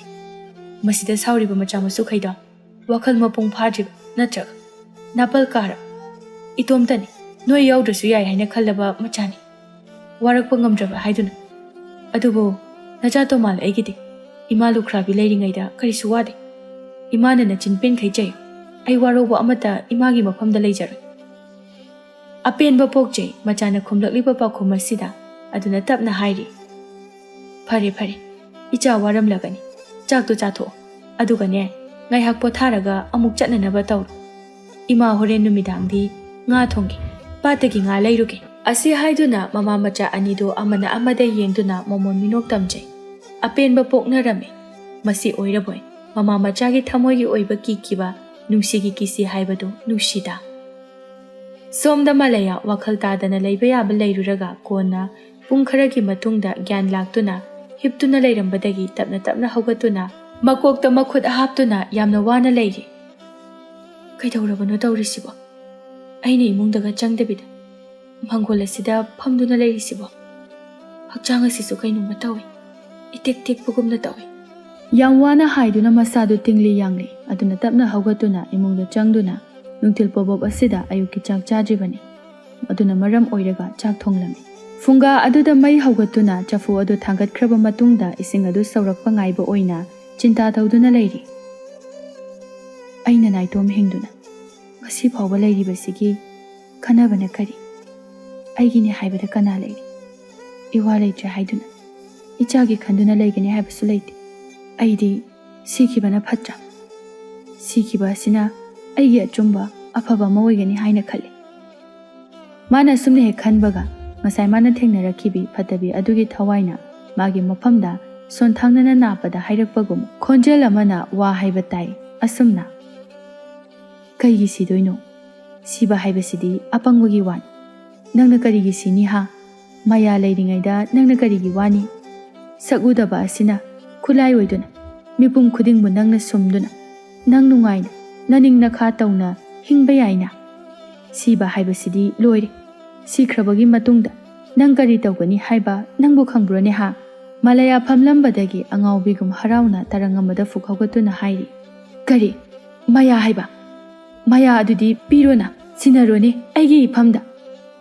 ꯃꯁꯤꯗ ꯁꯥꯎꯔꯤꯕ ꯃꯆꯥ ꯃꯁꯨꯈꯩꯗꯣ ꯋꯥꯈꯜ ꯃꯄꯨꯡ ꯐꯥꯗ꯭ꯔꯤꯕ ꯅꯠꯇ꯭ꯔꯒ ꯅꯥꯄꯜ ꯀꯥꯔꯕ, ꯏꯇꯣꯝꯇꯅꯤ, ꯅꯣꯏ ꯌꯥꯎꯗ꯭ꯔꯁꯨ ꯌꯥꯏ ꯍꯥꯏꯅ ꯈꯜꯂꯕ ꯃꯆꯥꯅꯤ꯫ ꯋꯥꯔꯛꯄ ꯉꯝꯗ꯭ꯔꯕ ꯍꯥꯏꯗꯨꯅ꯫ ꯑꯗꯨꯕꯨ ꯅꯆꯥ ꯇꯣꯃꯥꯜ ꯑꯩꯒꯤꯗꯤ ꯏꯃꯥ ꯂꯨꯈ꯭ꯔꯥꯕꯤ ꯂꯩꯔꯤꯉꯩꯗ ꯀꯔꯤꯁꯨ ꯋꯥꯗꯦ꯫ ꯏꯃꯥꯅ ꯅꯆꯤꯟ ꯄꯦꯟꯈꯩ ꯆꯩꯌꯨ꯫ ꯑꯩ ꯋꯥꯔꯧꯕ ꯑꯃꯠꯇ ꯏꯃꯥꯒꯤ ꯃꯐꯝꯗ ꯂꯩꯖꯔꯣꯏ꯫ "ꯑꯄꯦꯟꯕ ꯄꯣꯛꯆꯩ" ꯃꯆꯥꯅ ꯈꯨꯝꯂꯛꯂꯤꯕ ꯄꯥꯎꯈꯨꯝ ꯑꯁꯤꯗ꯫ ꯑꯗꯨꯅ ꯇꯞꯅ ꯍꯥꯏꯔꯤ, "ꯐꯔꯦ, ꯐꯔꯦ, ꯏꯆꯥ ꯋꯥꯔꯝꯂꯒꯅꯤ꯫ ꯆꯥꯛꯇꯨ ꯆꯥꯊꯣꯛꯑꯣ꯫ ꯑꯗꯨꯒꯅꯦ, ꯉꯥꯏꯍꯥꯛ ꯄꯣꯊꯥꯔꯒ ꯑꯃꯨꯛ ꯆꯠꯅꯅꯕ ꯇꯧꯔꯣ꯫ ꯏꯃꯥ ꯍꯣꯔꯦꯟ ꯅꯨꯃꯤꯗꯥꯡꯗꯤ ꯉꯥ ꯊꯣꯡꯒꯦ꯫ ꯄꯥꯠꯇꯒꯤ ꯉꯥ ꯂꯩꯔꯨꯒꯦ꯫" ꯑꯁꯤ ꯍꯥꯏꯗꯨꯅ ꯃꯃꯥ ꯃꯆꯥ ꯑꯅꯤꯗꯨ ꯑꯃꯅ ꯑꯃꯗ ꯌꯦꯡꯗꯨꯅ ꯃꯃꯣꯟ ꯃꯤꯅꯣꯛ ꯇꯝꯖꯩ꯫ ꯑꯄꯦꯟꯕ ꯄꯣꯛꯅꯔꯝꯃꯤ꯫ ꯃꯁꯤ ꯑꯣꯏꯔꯕꯣꯏ ꯃꯃꯥ ꯃꯆꯥꯒꯤ ꯊꯃꯣꯏꯒꯤ ꯑꯣꯏꯕ ꯀꯤꯈꯤꯕ ꯅꯨꯡꯁꯤꯒꯤ ꯀꯤꯁꯤ ꯍꯥꯏꯕꯗꯨ ꯅꯨꯡꯁꯤꯗ꯫ ꯁꯣꯝꯗ ꯃꯂꯌꯥ ꯋꯥꯈꯜ ꯇꯥꯗꯅ ꯂꯩꯕ ꯌꯥꯕ ꯂꯩꯔꯨꯔꯒ ꯀꯣꯟꯅ ꯄꯨꯡ ꯈꯔꯒꯤ ꯃꯇꯨꯡꯗ ꯒ꯭ꯌꯥꯟ ꯂꯥꯛꯇꯨꯅ ꯍꯤꯞꯇꯨꯅ ꯂꯩꯔꯝꯕꯗꯒꯤ ꯇꯞꯅ ꯇꯞꯅ ꯍꯧꯒꯠꯇꯨꯅ ꯃꯀꯣꯛꯇ ꯃꯈꯨꯠ ꯍꯥꯞꯇꯨꯅ ꯌꯥꯝꯅ ꯋꯥꯅ ꯂꯩꯔꯤ꯫ "ꯀꯩꯗꯧꯔꯕꯅꯣ ꯇꯧꯔꯤꯁꯤꯕꯣ? ꯑꯩꯅ ꯏꯃꯨꯡꯗꯒ ꯆꯪꯗꯕꯤꯗ ꯃꯪꯒꯣꯜ ꯑꯁꯤꯗ ꯐꯝꯗꯨꯅ ꯂꯩꯔꯤꯁꯤꯕꯣ?" ꯍꯛꯆꯥꯡ ꯑꯁꯤꯁꯨ ꯀꯩꯅꯣꯝꯃ ꯇꯧꯏ꯫ ꯏꯇꯦꯛ ꯇꯦꯛꯄꯒꯨꯝꯅ ꯇꯧꯏ꯫ ꯌꯥꯝ ꯋꯥꯅ ꯍꯥꯏꯗꯨꯅ ꯃꯁꯥꯗꯨ ꯇꯤꯡꯂꯤ ꯌꯥꯡꯂꯤ꯫ ꯑꯗꯨꯅ ꯇꯞꯅ ꯍꯧꯒꯠꯇꯨꯅ ꯏꯃꯨꯡꯗ ꯆꯪꯗꯨꯅ ꯅꯨꯡꯊꯤꯜ ꯄꯣꯕꯣꯞ ꯑꯁꯤꯗ ꯑꯌꯨꯛꯀꯤ ꯆꯥꯛ ꯆꯥꯗ꯭ꯔꯤꯕꯅꯤ꯫ ꯑꯗꯨꯅ ꯃꯔꯝ ꯑꯣꯏꯔꯒ ꯆꯥꯛ ꯊꯣꯡꯂꯝꯃꯤ꯫ ꯐꯨꯡꯒꯥ ꯑꯗꯨꯗ ꯃꯩ ꯍꯧꯒꯠꯇꯨꯅ ꯆꯐꯨ ꯑꯗꯨ ꯊꯥꯡꯒꯠꯈ꯭ꯔꯕ ꯃꯇꯨꯡꯗ ꯏꯁꯤꯡ ꯑꯗꯨ ꯁꯧꯔꯛꯄ ꯉꯥꯏꯕ ꯑꯣꯏꯅ ꯆꯤꯟꯇꯥ ꯇꯧꯗꯨꯅ ꯂꯩꯔꯤ꯫ ꯑꯩꯅ ꯅꯥꯏꯇꯣꯝ ꯍꯤꯡꯗꯨꯅ ꯉꯁꯤ ꯐꯥꯎꯕ ꯂꯩꯔꯤꯕꯁꯤꯒꯤ ꯈꯟꯅꯕꯅ ꯀꯔꯤ? ꯑꯩꯒꯤꯅꯦ ꯍꯥꯏꯕꯗ ꯀꯅꯥ ꯂꯩꯔꯤ? ꯏꯋꯥ ꯂꯩꯇ꯭ꯔꯦ ꯍꯥꯏꯗꯨꯅ ꯏꯆꯥꯒꯤ ꯈꯟꯗꯨꯅ ꯂꯩꯒꯅꯤ ꯍꯥꯏꯕꯁꯨ ꯂꯩꯇꯦ꯫ ꯑꯩꯗꯤ ꯁꯤꯈꯤꯕꯅ ꯐꯠꯇ꯭ꯔꯥ? ꯁꯤꯈꯤꯕ ꯑꯁꯤꯅ ꯑꯩꯒꯤ ꯑꯆꯨꯝꯕ ꯑꯐꯕ ꯑꯃ ꯑꯣꯏꯒꯅꯤ ꯍꯥꯏꯅ ꯈꯜꯂꯤ꯫ ꯃꯥꯅ ꯑꯁꯨꯝꯅ ꯍꯦꯛ ꯈꯟꯕꯒ ꯉꯁꯥꯏ ꯃꯥꯅ ꯊꯦꯡꯅꯔꯛꯈꯤꯕꯤ ꯐꯠꯇꯕꯤ ꯑꯗꯨꯒꯤ ꯊꯋꯥꯏꯅ ꯃꯥꯒꯤ ꯃꯐꯝꯗ ꯁꯣꯟꯊꯥꯡꯅꯅ ꯅꯥꯞꯄꯗ ꯍꯥꯏꯔꯛꯄꯒꯨꯝ ꯈꯣꯟꯖꯦꯜ ꯑꯃꯅ ꯋꯥ ꯍꯥꯏꯕ ꯇꯥꯏ ꯑꯁꯨꯝꯅ, "ꯀꯩꯒꯤ ꯁꯤꯗꯣꯏꯅꯣ? ꯁꯤꯕ ꯍꯥꯏꯕꯁꯤꯗꯤ ꯑꯄꯪꯕꯒꯤ ꯋꯥꯅꯤ꯫ ꯅꯪꯅ ꯀꯔꯤꯒꯤ ꯁꯤꯅꯤ ꯍꯥ? ꯃꯌꯥ ꯂꯩꯔꯤꯉꯩꯗ ꯅꯪꯅ ꯀꯔꯤꯒꯤ ꯋꯥꯅꯤ? ꯁꯛ ꯎꯗꯕ ꯑꯁꯤꯅ ꯈꯨꯠꯂꯥꯏ ꯑꯣꯏꯗꯨꯅ ꯃꯤꯄꯨꯝ ꯈꯨꯗꯤꯡꯕꯨ ꯅꯪꯅ ꯁꯨꯝꯗꯨꯅ ꯅꯪ ꯅꯨꯡꯉꯥꯏꯅ ꯅꯅꯤꯡ ꯅꯈꯥ ꯇꯧꯅ ꯍꯤꯡꯕ ꯌꯥꯏꯅ꯫ ꯁꯤꯕ ꯍꯥꯏꯕꯁꯤꯗꯤ ꯂꯣꯏꯔꯦ꯫ ꯁꯤꯈ꯭ꯔꯕꯒꯤ ꯃꯇꯨꯡꯗ ꯅꯪ ꯀꯔꯤ ꯇꯧꯒꯅꯤ ꯍꯥꯏꯕ ꯅꯪꯕꯨ ꯈꯪꯕ꯭ꯔꯣꯅꯦ ꯍꯥ?" ꯃꯥꯂꯌꯥ ꯐꯝꯂꯝꯕꯗꯒꯤ ꯑꯉꯥꯎꯕꯤꯒꯨꯝ ꯍꯔꯥꯎꯅ ꯇꯔꯪ ꯑꯃꯗ ꯐꯨꯛ ꯍꯧꯒꯠꯇꯨꯅ ꯍꯥꯏꯔꯤ, "ꯀꯔꯤ? ꯃꯌꯥ ꯍꯥꯏꯕ? ꯃꯌꯥ ꯑꯗꯨꯗꯤ ꯄꯤꯔꯣꯅ, ꯁꯤꯟꯅꯔꯣꯅꯦ ꯑꯩꯒꯤ ꯏꯐꯝꯗ꯫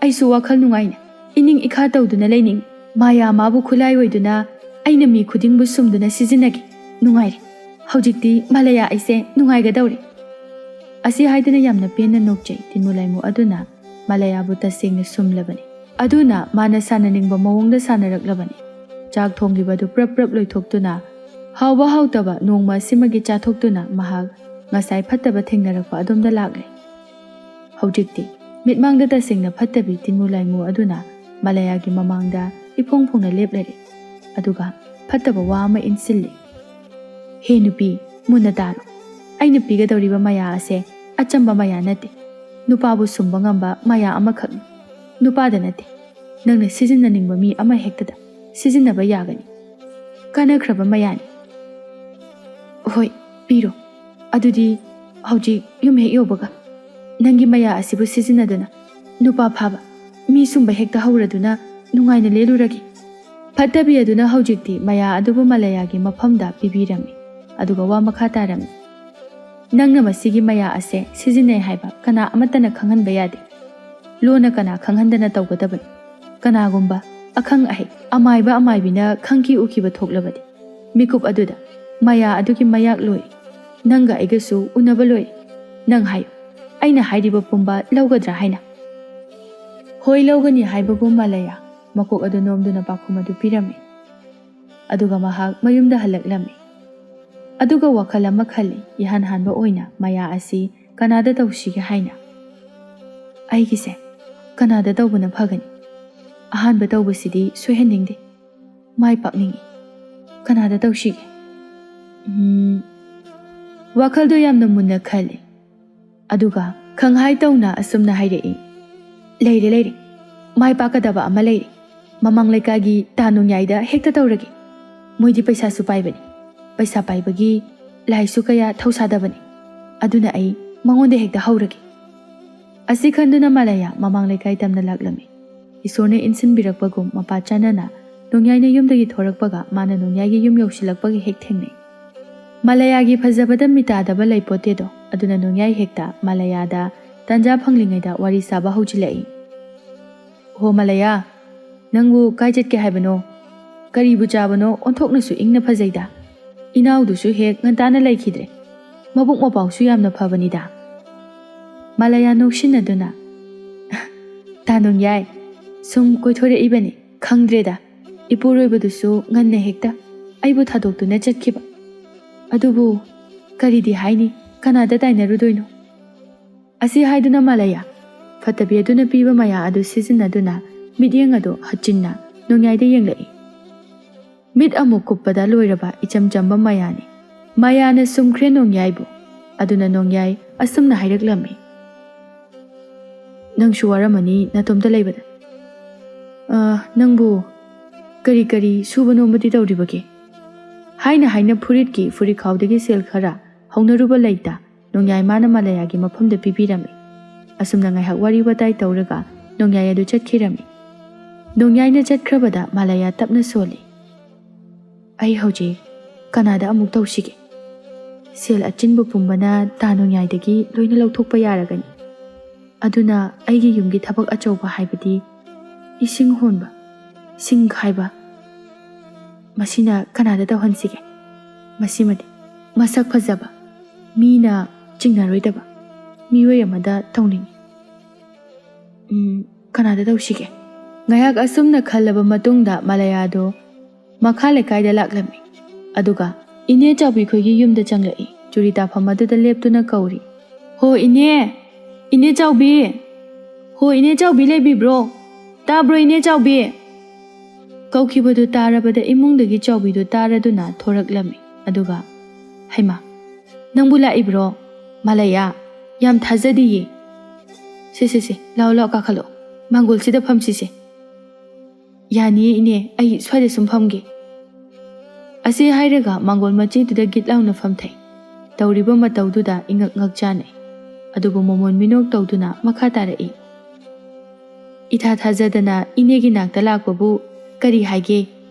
ꯑꯩꯁꯨ ꯋꯥꯈꯜ ꯅꯨꯡꯉꯥꯏꯅ ꯏꯅꯤꯡ ꯏꯈꯥ ꯇꯧꯗꯨꯅ ꯂꯩꯅꯤꯡ꯫ ꯃꯌꯥ ꯃꯥꯕꯨ ꯈꯨꯠꯂꯥꯏ ꯑꯣꯏꯗꯨꯅ ꯑꯩꯅ ꯃꯤ ꯈꯨꯗꯤꯡꯕꯨ ꯁꯨꯝꯗꯨꯅ ꯁꯤꯖꯤꯟꯅꯒꯦ꯫ ꯅꯨꯡꯉꯥꯏꯔꯦ꯫ ꯍꯧꯖꯤꯛꯇꯤ ꯃꯥꯂꯌꯥ ꯑꯩꯁꯦ ꯅꯨꯡꯉꯥꯏꯒꯗꯧꯔꯦ꯫" ꯑꯁꯤ ꯍꯥꯏꯗꯨꯅ ꯌꯥꯝꯅ ꯄꯦꯟꯅ ꯅꯣꯛꯆꯩ ꯇꯤꯟꯃꯨ ꯂꯥꯏꯃꯨ ꯑꯗꯨꯅ ꯃꯥꯂꯌꯥꯕꯨ ꯇꯁꯦꯡꯅ ꯁꯨꯝꯂꯕꯅꯤ꯫ ꯑꯗꯨꯅ ꯃꯥꯅ ꯁꯥꯟꯅꯅꯤꯡꯕ ꯃꯑꯣꯡꯗ ꯁꯥꯟꯅꯔꯛꯂꯕꯅꯤ꯫ ꯆꯥꯛ ꯊꯣꯡꯂꯤꯕ ꯑꯗꯨ ꯄ꯭ꯔꯞ ꯄ꯭ꯔꯞ ꯂꯣꯏꯊꯣꯛꯇꯨꯅ ꯍꯥꯎꯕ ꯍꯥꯎꯇꯕ ꯅꯣꯡꯃ ꯑꯁꯤꯃꯒꯤ ꯆꯥꯊꯣꯛꯇꯨꯅ ꯃꯍꯥꯛ ꯉꯁꯥꯏ ꯐꯠꯇꯕ ꯊꯦꯡꯅꯔꯛꯄ ꯑꯗꯣꯝꯗ ꯂꯥꯛꯂꯦ꯫ ꯍꯧꯖꯤꯛꯇꯤ ꯃꯤꯠꯃꯥꯡꯗ ꯇꯁꯦꯡꯅ ꯐꯠꯇꯕꯤ ꯇꯤꯟꯃꯨ ꯂꯥꯏꯃꯨ ꯑꯗꯨꯅ ꯃꯥꯂꯌꯥꯒꯤ ꯃꯃꯥꯡꯗ ꯏꯐꯣꯡ ꯐꯣꯡꯅ ꯂꯦꯞꯂꯔꯦ꯫ ꯑꯗꯨꯒ ꯐꯠꯇꯕ ꯋꯥ ꯑꯃ ꯏꯟꯁꯤꯜꯂꯤ꯫ "ꯍꯦ ꯅꯨꯄꯤ, ꯃꯨꯟꯅ ꯇꯥꯔꯣ꯫ ꯑꯩꯅ ꯄꯤꯒꯗꯧꯔꯤꯕ ꯃꯌꯥ ꯑꯁꯦ ꯑꯆꯝꯕ ꯃꯌꯥ ꯅꯠꯇꯦ꯫ ꯅꯨꯄꯥꯕꯨ ꯁꯨꯝꯕ ꯉꯝꯕ ꯃꯌꯥ ꯑꯃꯈꯛꯅꯤ꯫ ꯅꯨꯄꯥꯗ ꯅꯠꯇꯦ, ꯅꯪꯅ ꯁꯤꯖꯤꯟꯅꯅꯤꯡꯕ ꯃꯤ ꯑꯃ ꯍꯦꯛꯇꯗ ꯁꯤꯖꯤꯟꯅꯕ ꯌꯥꯒꯅꯤ꯫ ꯀꯥꯟꯅꯈ꯭ꯔꯕ ꯃꯌꯥꯅꯤ꯫ ꯍꯣꯏ, ꯄꯤꯔꯣ꯫ ꯑꯗꯨꯗꯤ ꯍꯧꯖꯤꯛ ꯌꯨꯝ ꯍꯦꯛ ꯌꯧꯕꯒ ꯅꯪꯒꯤ ꯃꯌꯥ ꯑꯁꯤꯕꯨ ꯁꯤꯖꯤꯟꯅꯗꯨꯅ ꯅꯨꯄꯥ ꯐꯥꯕ, ꯃꯤ ꯁꯨꯝꯕ ꯍꯦꯛꯇ ꯍꯧꯔꯗꯨꯅ ꯅꯨꯡꯉꯥꯏꯅ ꯂꯦꯜꯂꯨꯔꯒꯦ꯫" ꯐꯠꯇꯕꯤ ꯑꯗꯨꯅ ꯍꯧꯖꯤꯛꯇꯤ ꯃꯌꯥ ꯑꯗꯨꯕꯨ ꯃꯂꯌꯥꯒꯤ ꯃꯐꯝꯗ ꯄꯤꯕꯤꯔꯝꯃꯤ꯫ ꯑꯗꯨꯒ ꯋꯥ ꯃꯈꯥ ꯇꯥꯔꯝꯃꯤ, "ꯅꯪꯅ ꯃꯁꯤꯒꯤ ꯃꯌꯥ ꯑꯁꯦ ꯁꯤꯖꯤꯟꯅꯩ ꯍꯥꯏꯕ ꯀꯅꯥ ꯑꯃꯠꯇꯅ ꯈꯪꯍꯟꯕ ꯌꯥꯗꯦ꯫ ꯂꯣꯟꯅ ꯀꯅꯥ ꯈꯪꯍꯟꯗꯅ ꯇꯧꯒꯗꯕꯅꯤ? ꯀꯅꯥꯒꯨꯝꯕ ꯑꯈꯪ ꯑꯍꯩ, ꯑꯃꯥꯏꯕ ꯑꯃꯥꯏꯕꯤꯅ ꯈꯪꯈꯤ ꯎꯈꯤꯕ ꯊꯣꯛꯂꯕꯗꯤ, ꯃꯤꯀꯨꯞ ꯑꯗꯨꯗ ꯃꯌꯥ ꯑꯗꯨꯒꯤ ꯃꯌꯥꯛ ꯂꯣꯏ꯫ ꯅꯪꯒ ꯑꯩꯒꯁꯨ ꯎꯅꯕ ꯂꯣꯏ꯫ ꯅꯪ ꯍꯥꯏꯌꯨ, ꯑꯩꯅ ꯍꯥꯏꯔꯤꯕ ꯄꯨꯝꯕ ꯂꯧꯒꯗ꯭ꯔꯥ ꯍꯥꯏꯅ?" "ꯍꯣꯏ, ꯂꯧꯒꯅꯤ" ꯍꯥꯏꯕꯒꯨꯝ ꯃꯂꯌꯥ ꯃꯀꯣꯛ ꯑꯗꯨ ꯅꯣꯝꯗꯨꯅ ꯄꯥꯎꯈꯨꯝ ꯑꯗꯨ ꯄꯤꯔꯝꯃꯤ꯫ ꯑꯗꯨꯒ ꯃꯍꯥꯛ ꯃꯌꯨꯝꯗ ꯍꯜꯂꯛꯂꯝꯃꯤ꯫ ꯑꯗꯨꯒ ꯋꯥꯈꯜ ꯑꯃ ꯈꯜꯂꯤ, ꯏꯍꯥꯟ ꯍꯥꯟꯕ ꯑꯣꯏꯅ ꯃꯌꯥ ꯑꯁꯤ ꯀꯅꯥꯗ ꯇꯧꯁꯤꯒꯦ ꯍꯥꯏꯅ꯫ "ꯑꯩꯒꯤꯁꯦ ꯀꯅꯥꯗ ꯇꯧꯕꯅ ꯐꯒꯅꯤ? ꯑꯍꯥꯟꯕ ꯇꯧꯕꯁꯤꯗꯤ ꯁꯣꯏꯍꯟꯅꯤꯡꯗꯦ꯫ ꯃꯥꯏ ꯄꯥꯛꯅꯤꯡꯏ꯫ ꯀꯅꯥꯗ ꯇꯧꯁꯤꯒꯦ?" ꯎꯝ, ꯋꯥꯈꯜꯗꯣ ꯌꯥꯝꯅ ꯃꯨꯟꯅ ꯈꯜꯂꯤ꯫ ꯑꯗꯨꯒ ꯈꯪꯍꯥꯏ ꯇꯧꯅ ꯑꯁꯨꯝꯅ ꯍꯥꯏꯔꯛꯏ, "ꯂꯩꯔꯦ, ꯂꯩꯔꯦ꯫ ꯃꯥꯏ ꯄꯥꯛꯀꯗꯕ ꯑꯃ ꯂꯩꯔꯦ꯫ ꯃꯃꯥꯡ ꯂꯩꯀꯥꯏꯒꯤ ꯇꯥ ꯅꯣꯡꯌꯥꯏꯗ ꯍꯦꯛꯇ ꯇꯧꯔꯒꯦ꯫ ꯃꯣꯏꯗꯤ ꯄꯩꯁꯥꯁꯨ ꯄꯥꯏꯕꯅꯤ꯫ ꯄꯩꯁꯥ ꯄꯥꯏꯕꯒꯤ ꯂꯥꯏꯁꯨ ꯀꯌꯥ ꯊꯧꯁꯥꯗꯕꯅꯤ꯫ ꯑꯗꯨꯅ ꯑꯩ ꯃꯉꯣꯟꯗ ꯍꯦꯛꯇ ꯍꯧꯔꯒꯦ꯫" ꯑꯁꯤ ꯈꯟꯗꯨꯅ ꯃꯂꯌꯥ ꯃꯃꯥꯡ ꯂꯩꯀꯥꯏ ꯇꯝꯅ ꯂꯥꯛꯂꯝꯃꯤ꯫ ꯏꯁꯣꯔꯅ ꯏꯟꯁꯤꯟꯕꯤꯔꯛꯄꯒꯨꯝ ꯃꯄꯥ ꯆꯥꯟꯅꯅ ꯅꯣꯡꯌꯥꯏꯅ ꯌꯨꯝꯗꯒꯤ ꯊꯣꯔꯛꯄꯒ ꯃꯥꯅ ꯅꯣꯡꯌꯥꯏꯒꯤ ꯌꯨꯝ ꯌꯧꯁꯤꯜꯂꯛꯄꯒ ꯍꯦꯛ ꯊꯦꯡꯅꯩ꯫ ꯃꯂꯌꯥꯒꯤ ꯐꯖꯕꯗ ꯃꯤꯇꯥꯗꯕ ꯂꯩꯄꯣꯠꯇꯦꯗꯣ꯫ ꯑꯗꯨꯅ ꯅꯣꯡꯌꯥꯏ ꯍꯦꯛꯇ ꯃꯂꯌꯥꯗ ꯇꯥꯟꯖꯥ ꯐꯪꯂꯤꯉꯩꯗ ꯋꯥꯔꯤ ꯁꯥꯕ ꯍꯧꯖꯤꯜꯂꯛꯏ꯫ "ꯍꯣ ꯃꯂꯌꯥ, ꯅꯪꯕꯨ ꯀꯥꯏ ꯆꯠꯀꯦ ꯍꯥꯏꯕꯅꯣ? ꯀꯔꯤꯕꯨ ꯆꯥꯕꯅꯣ? ꯑꯣꯟꯊꯣꯛꯅꯁꯨ ꯏꯪꯅ ꯐꯖꯩꯗ꯫ ꯏꯅꯥꯎꯗꯨꯁꯨ ꯍꯦꯛ ꯉꯟꯇꯥꯅ ꯂꯩꯈꯤꯗ꯭ꯔꯦ꯫ ꯃꯕꯨꯛ ꯃꯄꯥꯎꯁꯨ ꯌꯥꯝꯅ ꯐꯕꯅꯤꯗ꯫" ꯃꯂꯌꯥ ꯅꯣꯛꯁꯤꯟꯅꯗꯨꯅ, "ꯇꯥ ꯅꯣꯡꯌꯥꯏ, ꯁꯨꯝ ꯀꯣꯏꯊꯣꯔꯛꯏꯕꯅꯤ, ꯈꯪꯗ꯭ꯔꯦꯗ꯫ ꯏꯄꯨꯔꯣꯏꯕꯗꯨꯁꯨ ꯉꯟꯅ ꯍꯦꯛꯇ ꯑꯩꯕꯨ ꯊꯥꯗꯣꯛꯇꯨꯅ ꯆꯠꯈꯤꯕ꯫ ꯑꯗꯨꯕꯨ ꯀꯔꯤꯗꯤ ꯍꯥꯏꯅꯤ, ꯀꯅꯥꯗ ꯇꯥꯏꯅꯔꯨꯗꯣꯏꯅꯣ?" ꯑꯁꯤ ꯍꯥꯏꯗꯨꯅ ꯃꯂꯌꯥ ꯐꯠꯇꯕꯤ ꯑꯗꯨꯅ ꯄꯤꯕ ꯃꯌꯥ ꯑꯗꯨ ꯁꯤꯖꯤꯟꯅꯗꯨꯅ ꯃꯤꯠꯌꯦꯡ ꯑꯗꯨ ꯍꯠꯆꯤꯟꯅ ꯅꯣꯡꯌꯥꯏꯗ ꯌꯦꯡꯂꯛꯏ꯫ ꯃꯤꯠ ꯑꯃꯨꯛ ꯀꯨꯞꯄꯗ ꯂꯣꯏꯔꯕ ꯏꯆꯝ ꯆꯝꯕ ꯃꯌꯥꯅꯤ꯫ ꯃꯌꯥꯅ ꯁꯨꯝꯈ꯭ꯔꯦ ꯅꯣꯡꯌꯥꯏꯕꯨ꯫ ꯑꯗꯨꯅ ꯅꯣꯡꯌꯥꯏ ꯑꯁꯨꯝꯅ ꯍꯥꯏꯔꯛꯂꯝꯃꯤ, "ꯅꯪꯁꯨ ꯋꯥꯔꯝꯃꯅꯤ ꯅꯇꯣꯝꯇ ꯂꯩꯕꯗ꯫ ꯑ, ꯅꯪꯕꯨ ꯀꯔꯤ ꯀꯔꯤ ꯁꯨꯕ ꯅꯣꯝꯕꯗꯤ ꯇꯧꯔꯤꯕꯒꯦ?" ꯍꯥꯏꯅ ꯍꯥꯏꯅ ꯐꯨꯔꯤꯠꯀꯤ ꯐꯨꯔꯤꯠꯈꯥꯎꯗꯒꯤ ꯁꯦꯜ ꯈꯔ ꯍꯧꯅꯔꯨꯕ ꯂꯩꯇ ꯅꯣꯡꯌꯥꯏ ꯃꯥꯅ ꯃꯂꯌꯥꯒꯤ ꯃꯐꯝꯗ ꯄꯤꯕꯤꯔꯝꯃꯤ꯫ ꯑꯁꯨꯝꯅ ꯉꯥꯏꯍꯥꯛ ꯋꯥꯔꯤ ꯋꯥꯇꯥꯏ ꯇꯧꯔꯒ ꯅꯣꯡꯌꯥꯏ ꯑꯗꯨ ꯆꯠꯈꯤꯔꯝꯃꯤ꯫ ꯅꯣꯡꯌꯥꯏꯅ ꯆꯠꯈ꯭ꯔꯕꯗ ꯃꯥꯂꯌꯥ ꯇꯞꯅ ꯁꯣꯜꯂꯤ, "ꯑꯩ ꯍꯧꯖꯤꯛ ꯀꯅꯥꯗ ꯑꯃꯨꯛ ꯇꯧꯁꯤꯒꯦ? ꯁꯦꯜ ꯑꯆꯤꯟꯕ ꯄꯨꯝꯕꯅ ꯇꯥ ꯅꯣꯡꯌꯥꯏꯗꯒꯤ ꯂꯣꯏꯅ ꯂꯧꯊꯣꯛꯄ ꯌꯥꯔꯒꯅꯤ꯫ ꯑꯗꯨꯅ ꯑꯩꯒꯤ ꯌꯨꯝꯒꯤ ꯊꯕꯛ ꯑꯆꯧꯕ ꯍꯥꯏꯕꯗꯤ ꯏꯁꯤꯡ ꯍꯣꯟꯕ, ꯁꯤꯡ ꯈꯥꯏꯕ, ꯃꯁꯤꯅ ꯀꯅꯥꯗ ꯇꯧꯍꯟꯁꯤꯒꯦ? ꯃꯁꯤꯃꯗꯤ ꯃꯁꯛ ꯐꯖꯕ, ꯃꯤꯅ ꯆꯤꯡꯅꯔꯣꯏꯗꯕ ꯃꯤꯑꯣꯏ ꯑꯃꯗ ꯇꯧꯅꯤꯡꯏ꯫ ꯎꯝ, ꯀꯅꯥꯗ ꯇꯧꯁꯤꯒꯦ?" ꯉꯥꯏꯍꯥꯛ ꯑꯁꯨꯝꯅ ꯈꯜꯂꯕ ꯃꯇꯨꯡꯗ ꯃꯥꯂꯌꯥꯗꯣ ꯃꯈꯥ ꯂꯩꯀꯥꯏꯗ ꯂꯥꯛꯂꯝꯃꯤ꯫ ꯑꯗꯨꯒ ꯏꯅꯦ ꯆꯥꯎꯕꯤ ꯈꯣꯏꯒꯤ ꯌꯨꯝꯗ ꯆꯪꯂꯛꯏ꯫ ꯆꯨꯔꯤ ꯇꯥꯐꯝ ꯑꯗꯨꯗ ꯂꯦꯞꯇꯨꯅ ꯀꯧꯔꯤ, "ꯍꯣ ꯏꯅꯦ! ꯏꯅꯦ ꯆꯥꯎꯕꯤ! ꯍꯣ ꯏꯅꯦ ꯆꯥꯎꯕꯤ ꯂꯩꯕꯤꯕ꯭ꯔꯣ? ꯇꯥꯕ꯭ꯔꯣ ꯏꯅꯦ ꯆꯥꯎꯕꯤ?" ꯀꯧꯈꯤꯕꯗꯨ ꯇꯥꯔꯕꯗ ꯏꯃꯨꯡꯗꯒꯤ ꯆꯥꯎꯕꯤꯗꯨ ꯇꯥꯔꯗꯨꯅ ꯊꯣꯔꯛꯂꯝꯃꯤ꯫ ꯑꯗꯨꯒ, "ꯍꯩꯃꯥ, ꯅꯪꯕꯨ ꯂꯥꯛꯏꯕ꯭ꯔꯣ? ꯃꯥꯂꯌꯥ, ꯌꯥꯝ ꯊꯥꯖꯗꯤꯌꯦ꯫ ꯁꯦ, ꯁꯦ, ꯁꯦ, ꯂꯥꯛꯑꯣ, ꯂꯥꯛꯑꯣ, ꯀꯥꯈꯠꯂꯛꯑꯣ꯫ ꯃꯥꯡꯒꯣꯜꯁꯤꯗ ꯐꯝꯁꯤꯁꯦ꯫" "ꯌꯥꯅꯤꯌꯦ ꯏꯅꯦ, ꯑꯩ ꯁ꯭ꯋꯥꯏꯗ ꯁꯨꯝ ꯐꯝꯒꯦ꯫" ꯑꯁꯤ ꯍꯥꯏꯔꯒ ꯃꯥꯡꯒꯣꯜ ꯃꯆꯤꯗꯨꯗ ꯒꯤꯠ ꯂꯥꯎꯅ ꯐꯝꯊꯩ꯫ ꯇꯧꯔꯤꯕ ꯃꯇꯧꯗꯨꯗ ꯏꯉꯛ ꯉꯛ ꯆꯥꯅꯩ꯫ ꯑꯗꯨꯕꯨ ꯃꯣꯃꯣꯟ ꯃꯤꯅꯣꯛ ꯇꯧꯗꯨꯅ ꯃꯈꯥ ꯇꯥꯔꯛꯏ, "ꯏꯊꯥ ꯊꯥꯖꯗꯅ ꯏꯅꯦꯒꯤ ꯅꯥꯛꯇ ꯂꯥꯛꯄꯕꯨ ꯀꯔꯤ ꯍꯥꯏꯒꯦ?